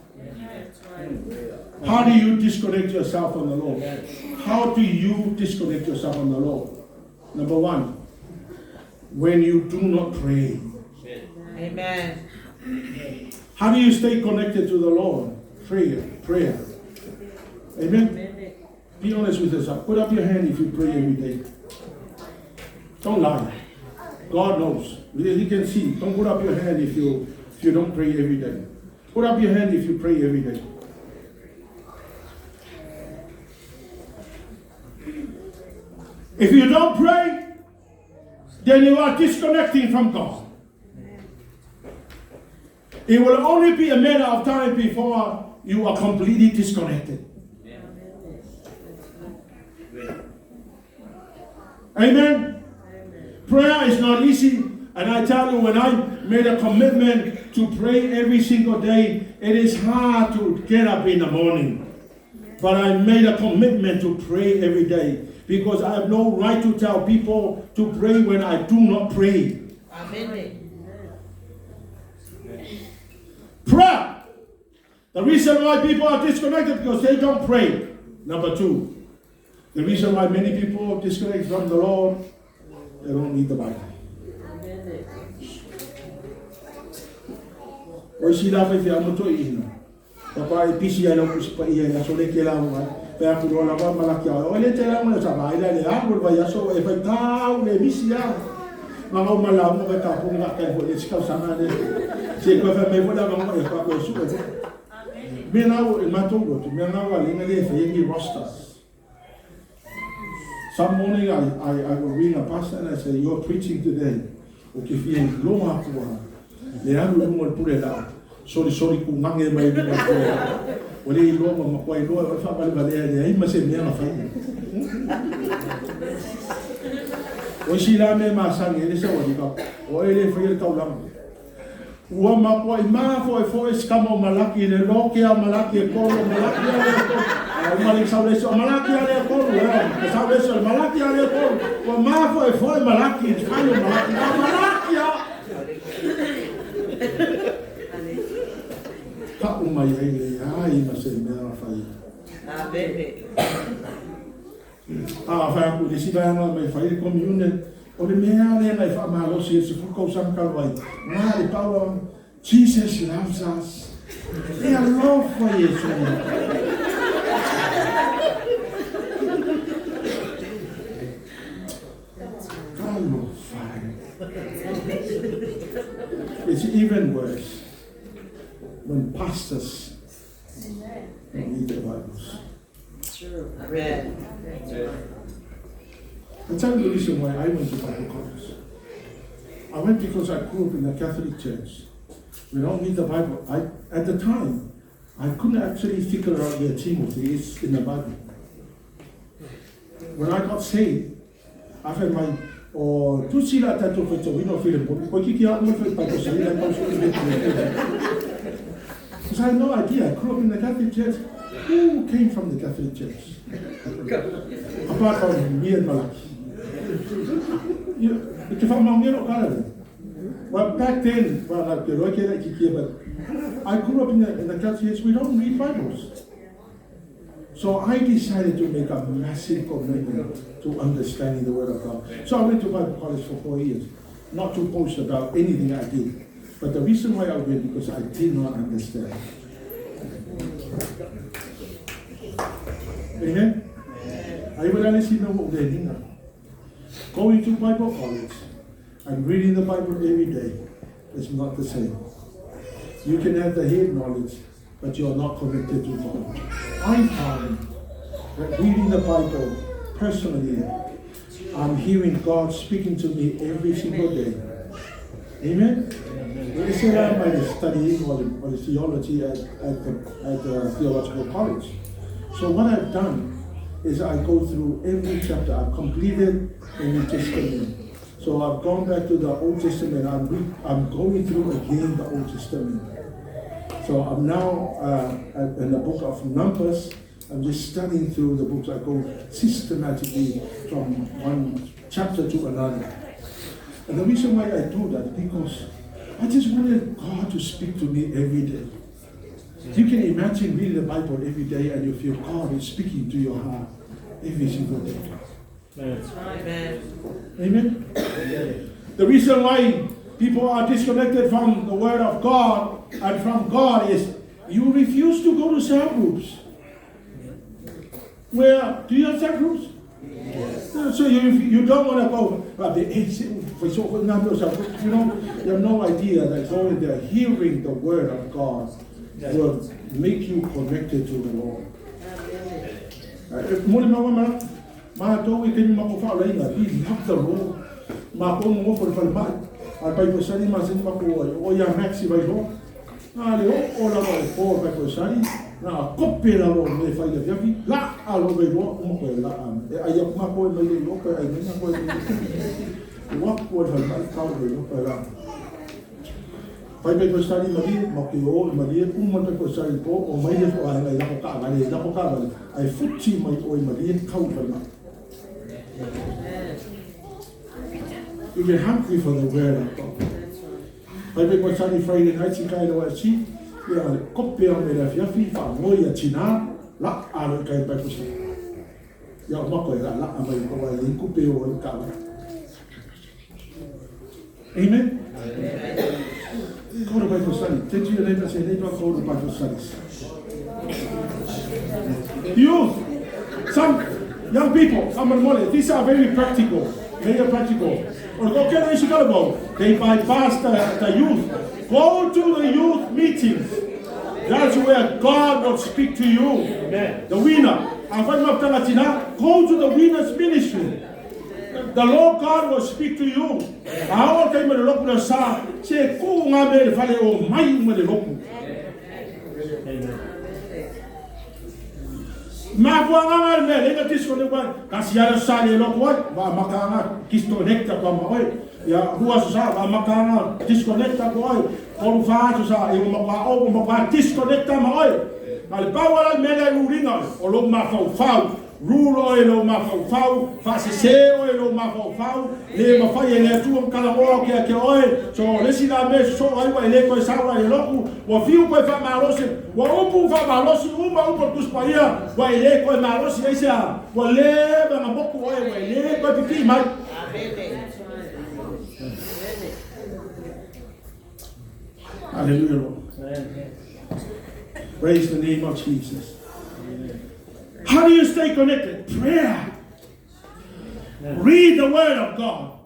How do you disconnect yourself from the Lord? How do you disconnect yourself from the Lord? Number one, when you do not pray. Amen. How do you stay connected to the Lord? Prayer, prayer. Amen. Be honest with yourself. Put up your hand if you pray every day. Don't lie. God knows. He can see. Don't put up your hand if you don't pray every day. Put up your hand if you pray every day. If you don't pray, then you are disconnecting from God. It will only be a matter of time before you are completely disconnected. Amen. Prayer is not easy. And I tell you, when I made a commitment to pray every single day, it is hard to get up in the morning. But I made a commitment to pray every day because I have no right to tell people to pray when I do not pray. Amen. Prayer. The reason why people are disconnected because they don't pray. Number two, the reason why many people disconnect from the Lord, they don't read the Bible. O isi la faifeau ma toeaiina, papa e pisi ai lau Tusi Paia i le aso lea e te lauga ai, fai atu loa lava ma laki a oe, o le te lauga i le sa vaai la i le alu o le vaiaso e faitau le misi a. Ma ngau ma lauga vai tapo nga kai foi le isi tausaga le. Se koe fai mai foi le avanoa e fa koe sue foi. Mea na ua i matou lotu, mea na ua lenga le fai ni rosters. Some morning I will ring a pastor and I say, you're preaching today. O ke fia iloa atu a le alu i luga o le pule la'au, solisoli kugange mai luga o le pule la'au. Ua le iloa ma matua iloa e oe faavalevalea e leai ma se mea na faia. O isi la mea e masani ai le sauali kau, o oe le faia le taulaga. Ua matuai mafoefoe si tama o Malaki i le loke a Malaki e tolu, o Malaki a lea e tolu. A uma le sau le isi, o Malaki a lea e tolu, ea, le sau le isi, o Malaki a lea e tolu. Ua mafoefoe Malaki i le fai o Malaki, a Malaki a! Pa'u mai ai leai ma se mea na fai. Amene. A fai atu i le isi vaega mai fai le commune, o le mea lea na e faamalosi ai le 10 tausaga talu ai, na le power, Jesus loves us. E alofa Iesu ia te oe. Talofa e. It's even worse when pastors don't read their Bibles. True. Amen. I tell you the reason why I went to Bible college. I went because I grew up in a Catholic church. We don't read the Bible. At the time, I couldn't actually figure out where Timothy is in the Bible. When I got saved, I had my o tusi la tatou faitauina o Filemoni, koe kiki a uma fai Bible study, like I was Because I had no idea. I grew up in the Catholic Church. Who came from the Catholic Church? Apart from me and Malaki. You, te whamangero karare. Well, back then, well, like, te roe ke ki but I grew up in the Catholic Church. We don't read Bibles. So I decided to make a massive commitment to understanding the Word of God. So I went to Bible college for 4 years, not to boast about anything I did. But the reason why I went, because I did not understand. Amen? Going to Bible college and reading the Bible every day is not the same. You can have the head knowledge, but you are not connected to God. I found that reading the Bible personally, I'm hearing God speaking to me every single day. Amen? Amen. I might studying or the theology at the theological college. So what I've done is I go through every chapter. I've completed the New Testament. So I've gone back to the Old Testament. I'm going through again the Old Testament. So I'm now in the book of Numbers. I'm just studying through the books. I go systematically from one chapter to another. And the reason why I do that is because I just wanted God to speak to me every day. You can imagine reading the Bible every day and you feel God is speaking to your heart every single day. Amen. Amen. Amen. The reason why people are disconnected from the Word of God and from God is you refuse to go to cell groups. Where, do you have cell groups? Yes. So you don't want to go, but you know, you have no idea that going there, hearing the Word of God will make you connected to the Lord. We love the Lord. You get hungry for the Word of God. Bible study Friday night, Amen? Amen. Go to Bible study. Did you neighbor say, neighbor, go to Bible studies? Youth, some young people, some these are very practical. Very practical. They bypass the youth. Go to the youth meetings. That's where God will speak to you. Amen. The winner. Go to the winner's ministry. The Lord God will speak to you. Amen. Rule o lo mafaufau, faasese o lo mafaufau, le mafai e le atua makalagoa o ke ake oe, so lesi la mea sosoo ai ua e lē toe sau ai e loku, ua fiu koe faamalosi, ua upu faamalosi uma upu o le Tusi Paia, ua e lē toe malosi ai se a, ua lē magamoku oe, ua e lē toe pipii mai. Hallelujah, Lord. Amen. Praise the name of Jesus. How do you stay connected? Prayer. Read the Word of God.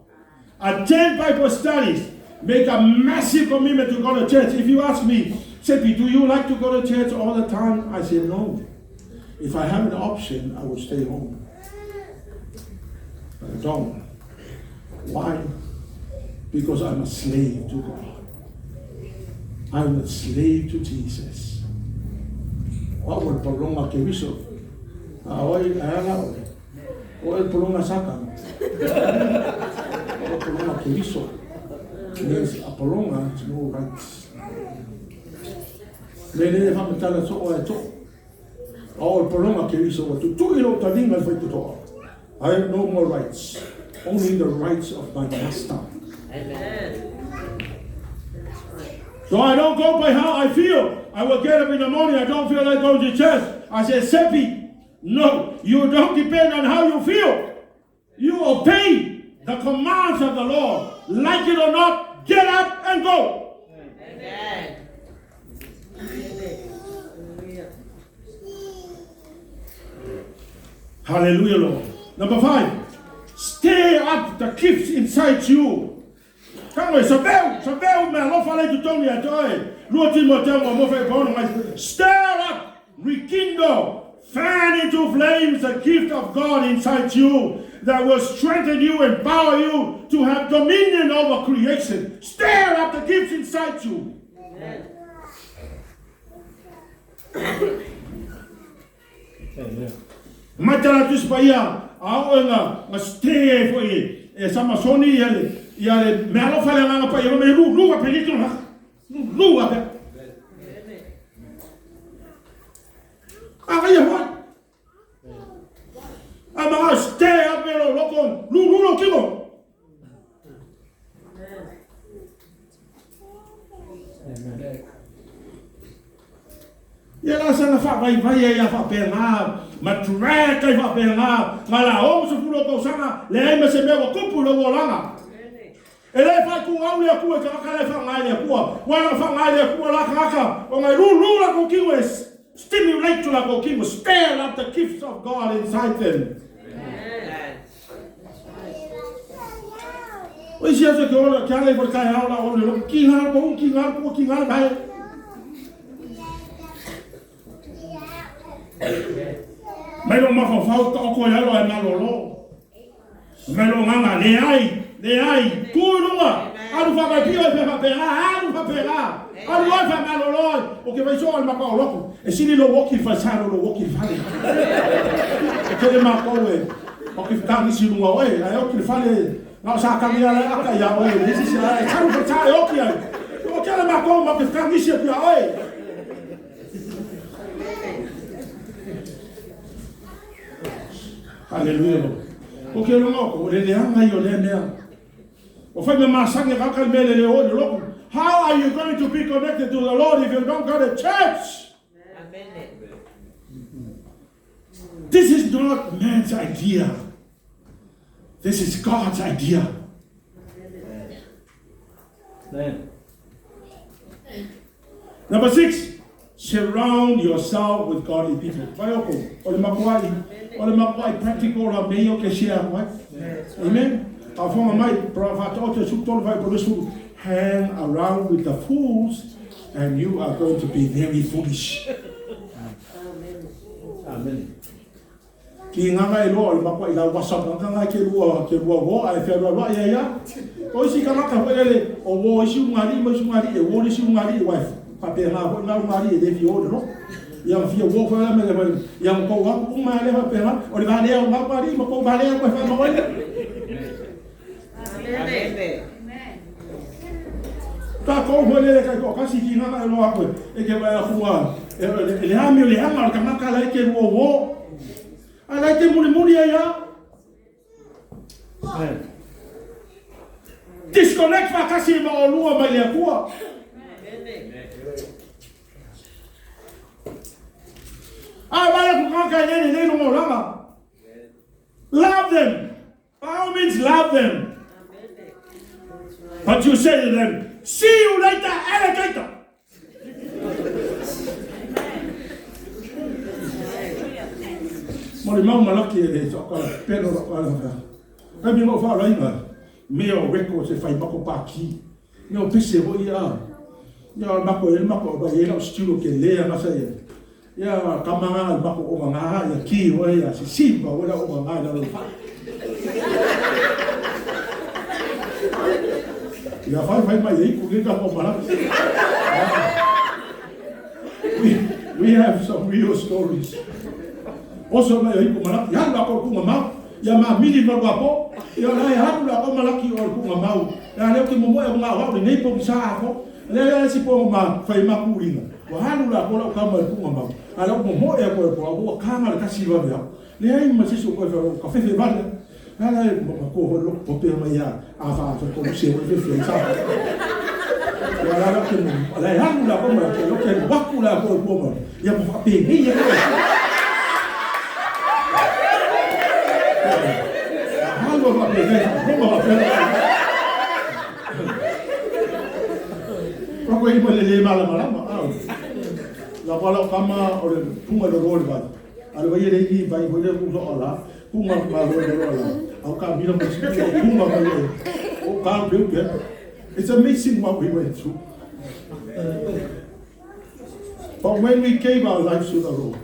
Attend Bible studies. Make a massive commitment to go to church. If you ask me, Sepi, do you like to go to church all the time? I say no. If I have an option, I would stay home. But I don't. Why? Because I'm a slave to God. I'm a slave to Jesus. Wa o le polonga ke viso. A oi, a ala oe. O e polonga saka. O polonga ke viso. Means a polonga has no rights. Le le fa metala so o e to. O le polonga ke viso o tu tu i lo talinga i whai toa. I have no more rights. Only the rights of my master. Amen. So I don't go by how I feel. I will get up in the morning, I don't feel like going to church. I say, Seppi, no, you don't depend on how you feel. You obey the commands of the Lord. Like it or not, get up and go. Amen. Hallelujah. Hallelujah, Lord. Number 5, stir up the gifts inside you. Ka sabeu, sabeu me alofa le tutoni a toe. Lua timo te mo fe pono mai. Stir up, rekindle, fan into flames the gift of God inside you that will strengthen you and empower you to have dominion over creation. Stir up the gifts inside you. Amen. Amen. Matala tu spaia, a o nga nga stay fo i e sama soni ia le ia le me alofa le nganga pa ia me lu lu wa pelito ha. Lu wa pe. A ia hoi. A ma stay up me lo loko lu lu lo kilo. Amen. Ia la sanga fa vai vai ia fa pe ngā ma track ai fa pe ngā ngā la o se fulo ko sanga le ai ma se me wa kupu lo wolanga. E le fa ku au le ku e ka ka le fa ngai le ku wa la fa ngai le ku la ka ka o ngai lu lu la ko ki wes stimulate la ko ki stir up the gifts of God inside them. Amen. O isi aso ke ola ke ale for kai aola o le lo ki ngā ko ki ngā ko ki ngā bai. Mai lo mafafau ta oko ia lo e malolo. Mai lo nganga le ai, le ai, ku lunga. Alu fa mai pio e fa pe la, alu fa pe la. Alu ai fa malolo, o ke vai so al maka o loko. E sini lo woki fa sa lo woki fa le. E ke le ma ko e. O ke ta ni si lunga oe, ai o ke fa le. Ngā sa ka ia le aka ia oe, le si si ai, charu fa cha e oki ai. O ke le ma ko ma ke ta ni si ia oe. Hallelujah. O ke longa o le leanga i o le mea. O whai me masange kaka me le le o le loko. How are you going to be connected to the Lord if you don't go to church? Amen. This is not man's idea. This is God's idea. Amen. Number 6, surround yourself with godly people. Whaioko, o le makuai, o le makuai practical la mei o ke shea wai. Amen. A whanga mai, pra whata o te suk tolu whai po su, hang around with the fools and you are going to be very foolish. Amen. Amen. Ki nganga e loa o le makuai lau WhatsApp, nganga ngai ke lua wo, ai whia lua lua ia ia. O isi kanaka hoi ele, o wo isi ungari, mo isi ungari, e wo isi ungari, e wai. Pape ngā hoi ngā ungari e le fi o le no. Ia fia wo koe la me le wai, ia mko wa uma le pape ngā, o le valea o ngā ungari, ma kou valea koe wha mawaia. Amen. Tā kou hoi le kai ko kasi ki ngā e loa koe, e ke wai a e le hami o le hanga o le kamaka la e ke rua wo. A la e te muri muri ai ia. Amen. Disconnect wha kasi ma o lua mai le akua. A vai ku kaka e le le lunga o langa. Love them. By all means, love them. But you say to them, see you later, alligator. Ma le mau malaki e le soka pelo lo ka la. Ka mi mo fa la inga. Me o records e fai mako pa ki. Me o pese ho ia. Ia mako e mako ba e la studio ke le nga sa ia. Ia kamanga mako o nga ia ki o ia si simba wala o nga la lo fa. Ia fai fai mai ei ku ka ko malaki. We have some real stories. Oso mai ai ku malaki halu la ko ku mau. Ia ma mini ma po. Ia la halu la ko malaki o ku mau. Ia le ki mo mo e nga wa ni nei po sa ko. Le le si po ma fai ma ku ringa. Wa halu la ko la ka ma ku mau. Ala mo mo e ko ko ko ka nga ka si wa ya. Le ai ma si so ko ka fe fe ba. La la mo ko ho lo po pe ma ya. A fa fa ko se o fe fe sa. Wa la la ke mo la halu la ko ma ke lo ke wa ku la ko ko ma. Ia mo fa pe ni ya ko. It's amazing what we went through. But when we gave our lives to the Lord,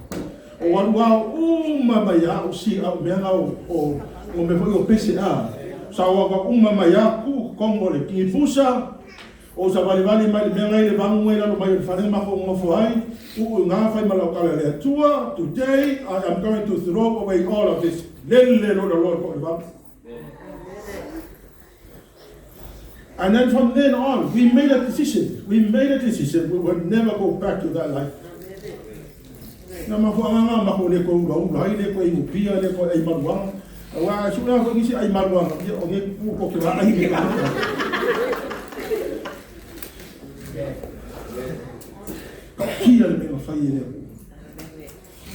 o alu au uma mai au si au mea o o me foi o PCA. Sa o ka uma mai aku kongo le ki pusa o sa vale vale mai mea ngai le vangu ngai lalo mai le whare mako ngofo ai u ngā whai malau kala le atua. Today I am going to throw away all of this. Lele lo lo lo ko le vangu. And then from then on, we made a decision. We made a decision. We will never go back to that life. Na mafuanga ma ko le ko ula ula ai le ko i pia le ko ai maruanga. Wa sura ko nisi ai maruanga ia o nge ku ko ke la ai me ka. Ka kia le me fai le ku.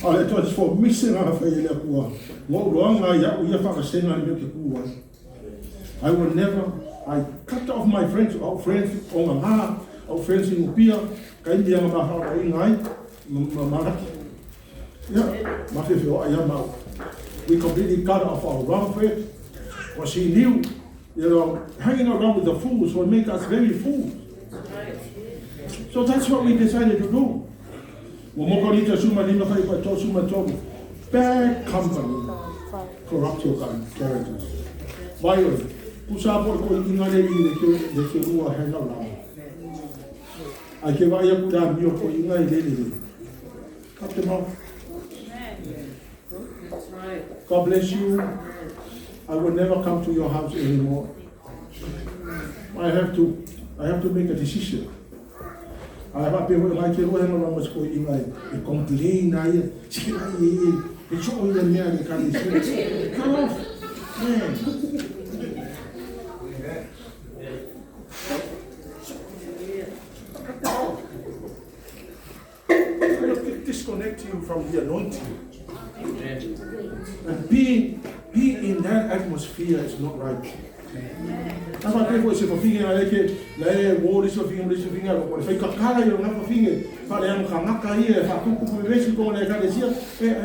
Ale to for missing a fai le ku. Mo roanga ia o ia fa ka senga le me ke ku. I will never, I cut off my friends, our friends o ngā, our friends in Upia, ka india ngā maha o ingai, maraki. Yeah, we completely cut off our wrong friend, because he knew, you know, hanging around with the fools will make us very fools. So that's what we decided to do. Bad company corrupt your characters. Violent. Cut them off. God bless you. I will never come to your house anymore. I have to make a decision. I have to like complain. Cut off. Man. Disconnect you from the anointing. And being in that atmosphere is not right. I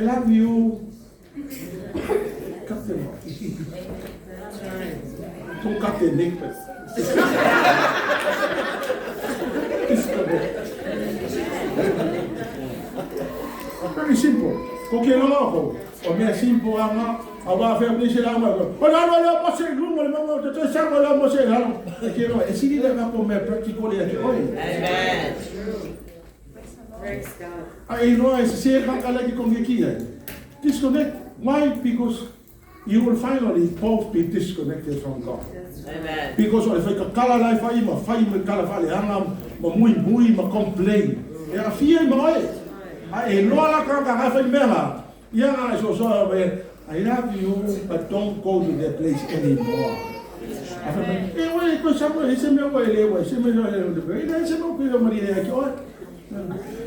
love you. Cut them off. Don't cut their neck. Disconnect. Very simple. Ko ke longa ko. O mea simple anga. A wā whea mni se langa. O la la la mo se lunga le manga te te sanga la mo se langa. E ke longa. E siri le ngā ko mea practical e ake oe. Amen. Praise God. A e noa e se se kanga laki konge ki ai. Disconnect. Why? Because you will finally both be disconnected from God. Amen. Because o le whaika kala lai whai ma whai me kala whale anga ma mui mui ma complain. E a fia i ma oe. A e loa la kanga ngā whai mea. Ia ngā so so I love you, but don't go to that place anymore.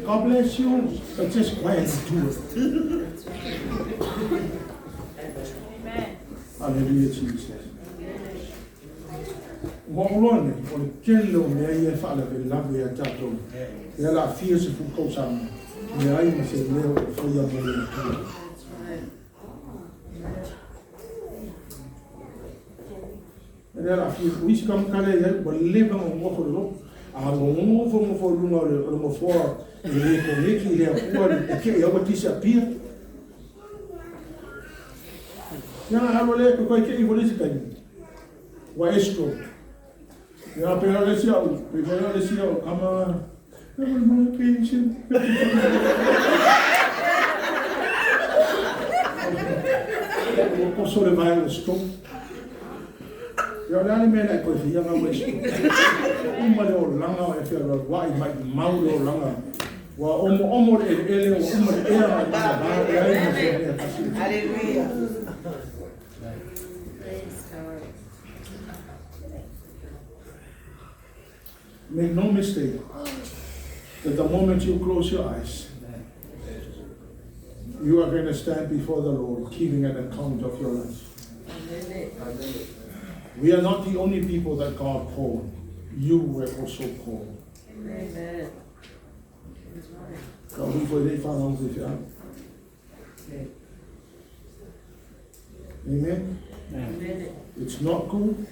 God bless you, but just quietly do it. Amen. Hallelujah, Jesus. Ngolone, o le kele o mea ia whaala ve lawe a tātou. Ia la fia se fukau sa mea ai ma se leo o whaia mo le tua. Lea o le a fia isi tagata lea i ai, ua leva ona ou nofo i le lotu. A nonofo nofo i luga o le nofoa e le koneti i le Atua e te i ai ua disappear. Ia ona alu lea toe te i foi le isi taimi, ua e stroke. Ia pe o le isi au, pe foi o le isi au tama, Ua toso le vae o le stroke. Ia o le a le mea na e toe fia na ua e stroke? Uma le olaga o e fealualuai, maumau le olaga. Ua omoomo le eleele, ua uma le ea ma le manava, leai ma se mea tasi. Hallelujah. Praise God. Make no mistake that the moment you close your eyes, you are going to stand before the Lord giving an account of your life. Amen. We are not the only people that God called. You were also called. Amen. That's right. Ka hui foi lei whanau te whia. Amen. Amen. It's not good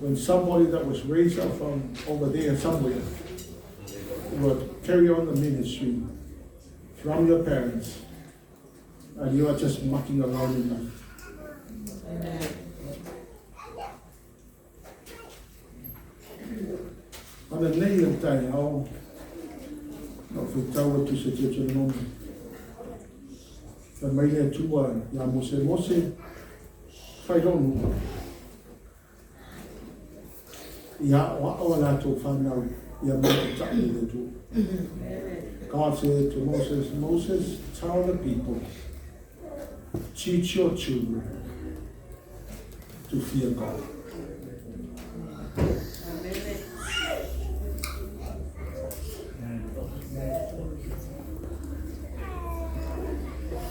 when somebody that was raised up from over there somewhere will carry on the ministry from your parents and you are just mucking around in life. Amen. Ana nei o tai ao, na o whitau atu se Deuteronomy. Fai mai le Atua ia Mose, Mose, fai lou nuu. Ia aoao a latou fanau ia matatau i le Atua. God said to Moses, Moses, tell the people, teach your children to fear God. Amen.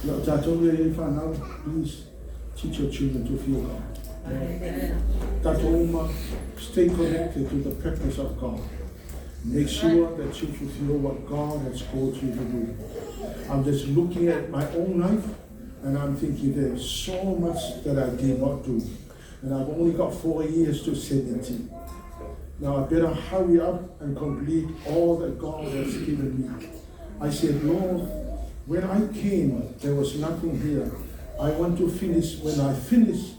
Ia o tatou ia e whanau, please teach your children to fear God. Amen. Tatou uma, stay connected to the purpose of God. Make sure that you fulfill what God has called you to do. I'm just looking at my own life and I'm thinking there's so much that I did not do. And I've only got 4 years to 70. Now I better hurry up and complete all that God has given me. I said, Lord, when I came, there was nothing here. I want to finish, when I finish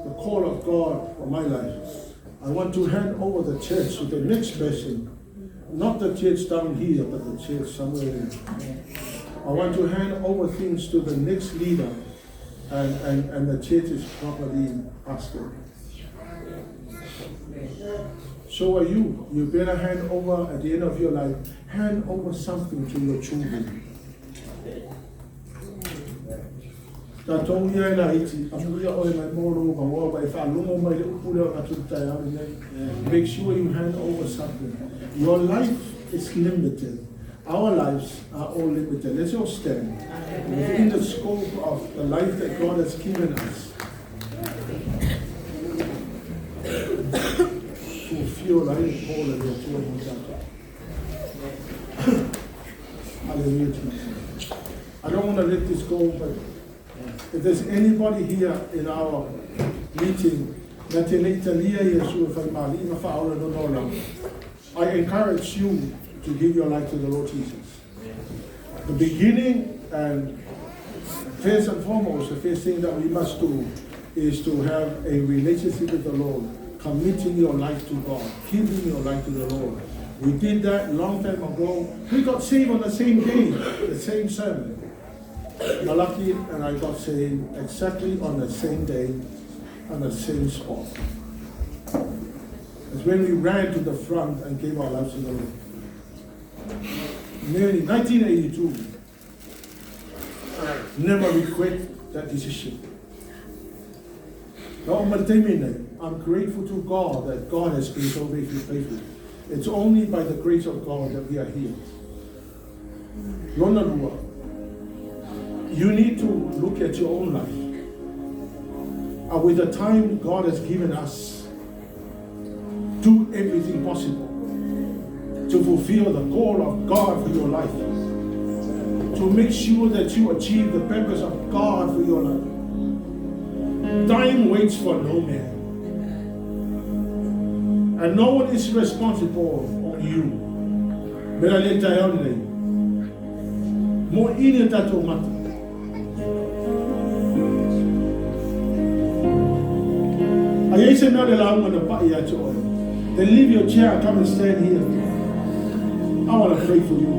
the call of God for my life, I want to hand over the church to the next person. Not the church down here, but the church somewhere there. I want to hand over things to the next leader, and the church is properly pastored. So are you. You better hand over at the end of your life, hand over something to your children. Tatou ia e laiti, amuia oe mai mō lou vangoa pa e whaalongo mai le upu lea o ngā tai au nei. Make sure you hand over something. Your life is limited. Our lives are all limited. Let's all stand. Within the scope of the life that God has given us. Fulfill ai le call a le Atua mo tatou. Hallelujah, Jesus. I don't want to let this go, but if there's anybody here in our meeting, na te le italia Iesu e whai mali ma whaola no no I encourage you to give your life to the Lord Jesus. The beginning and first and foremost, the first thing that we must do is to have a relationship with the Lord, committing your life to God, giving your life to the Lord. We did that long time ago. We got saved on the same day, the same sermon. Malaki and I got saved exactly on the same day, on the same spot. It's when we ran to the front and gave our lives to the Lord. Nearly 1982. Never regret that decision. I'm grateful to God that God has been so faithful. It's only by the grace of God that we are here. Lona lua, you need to look at your own life. And with the time God has given us, do everything possible to fulfill the call of God for your life. To make sure that you achieve the purpose of God for your life. Time waits for no man. And no one is responsible on you. Mea le taeao lenei. Mo ini o tātou mata. A iai se mea o le lauga na pai ia te oe. Then leave your chair and come and stand here. I want to pray for you.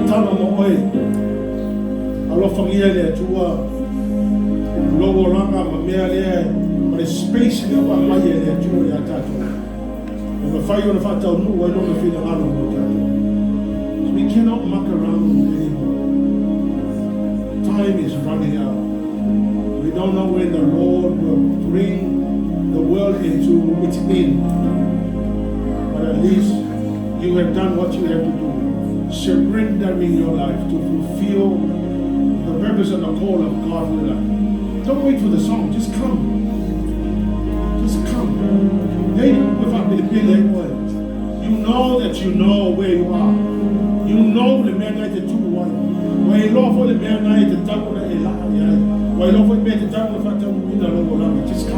Tama mo oe. Alofagia e le Atua lou olaga ma mea lea ma le space lea ua aumai e le Atua ia tatou. E mafai ona faataunuu ai lona finagalo mo tatou. So we cannot muck around anymore. Time is running out. We don't know when the Lord will bring the world into its end. But at least you have done what you have to do. Surrendering your life to fulfill the purpose and the call of God for your life. Don't wait for the song, just come. Just come. You know that you know where you are. You know le mea na e te tupu ai. Ua e iloa foi le mea na e tatau ona e laa i ai. Ua iloa foi mea e tatau ona faataunuuina lou olaga. Just come.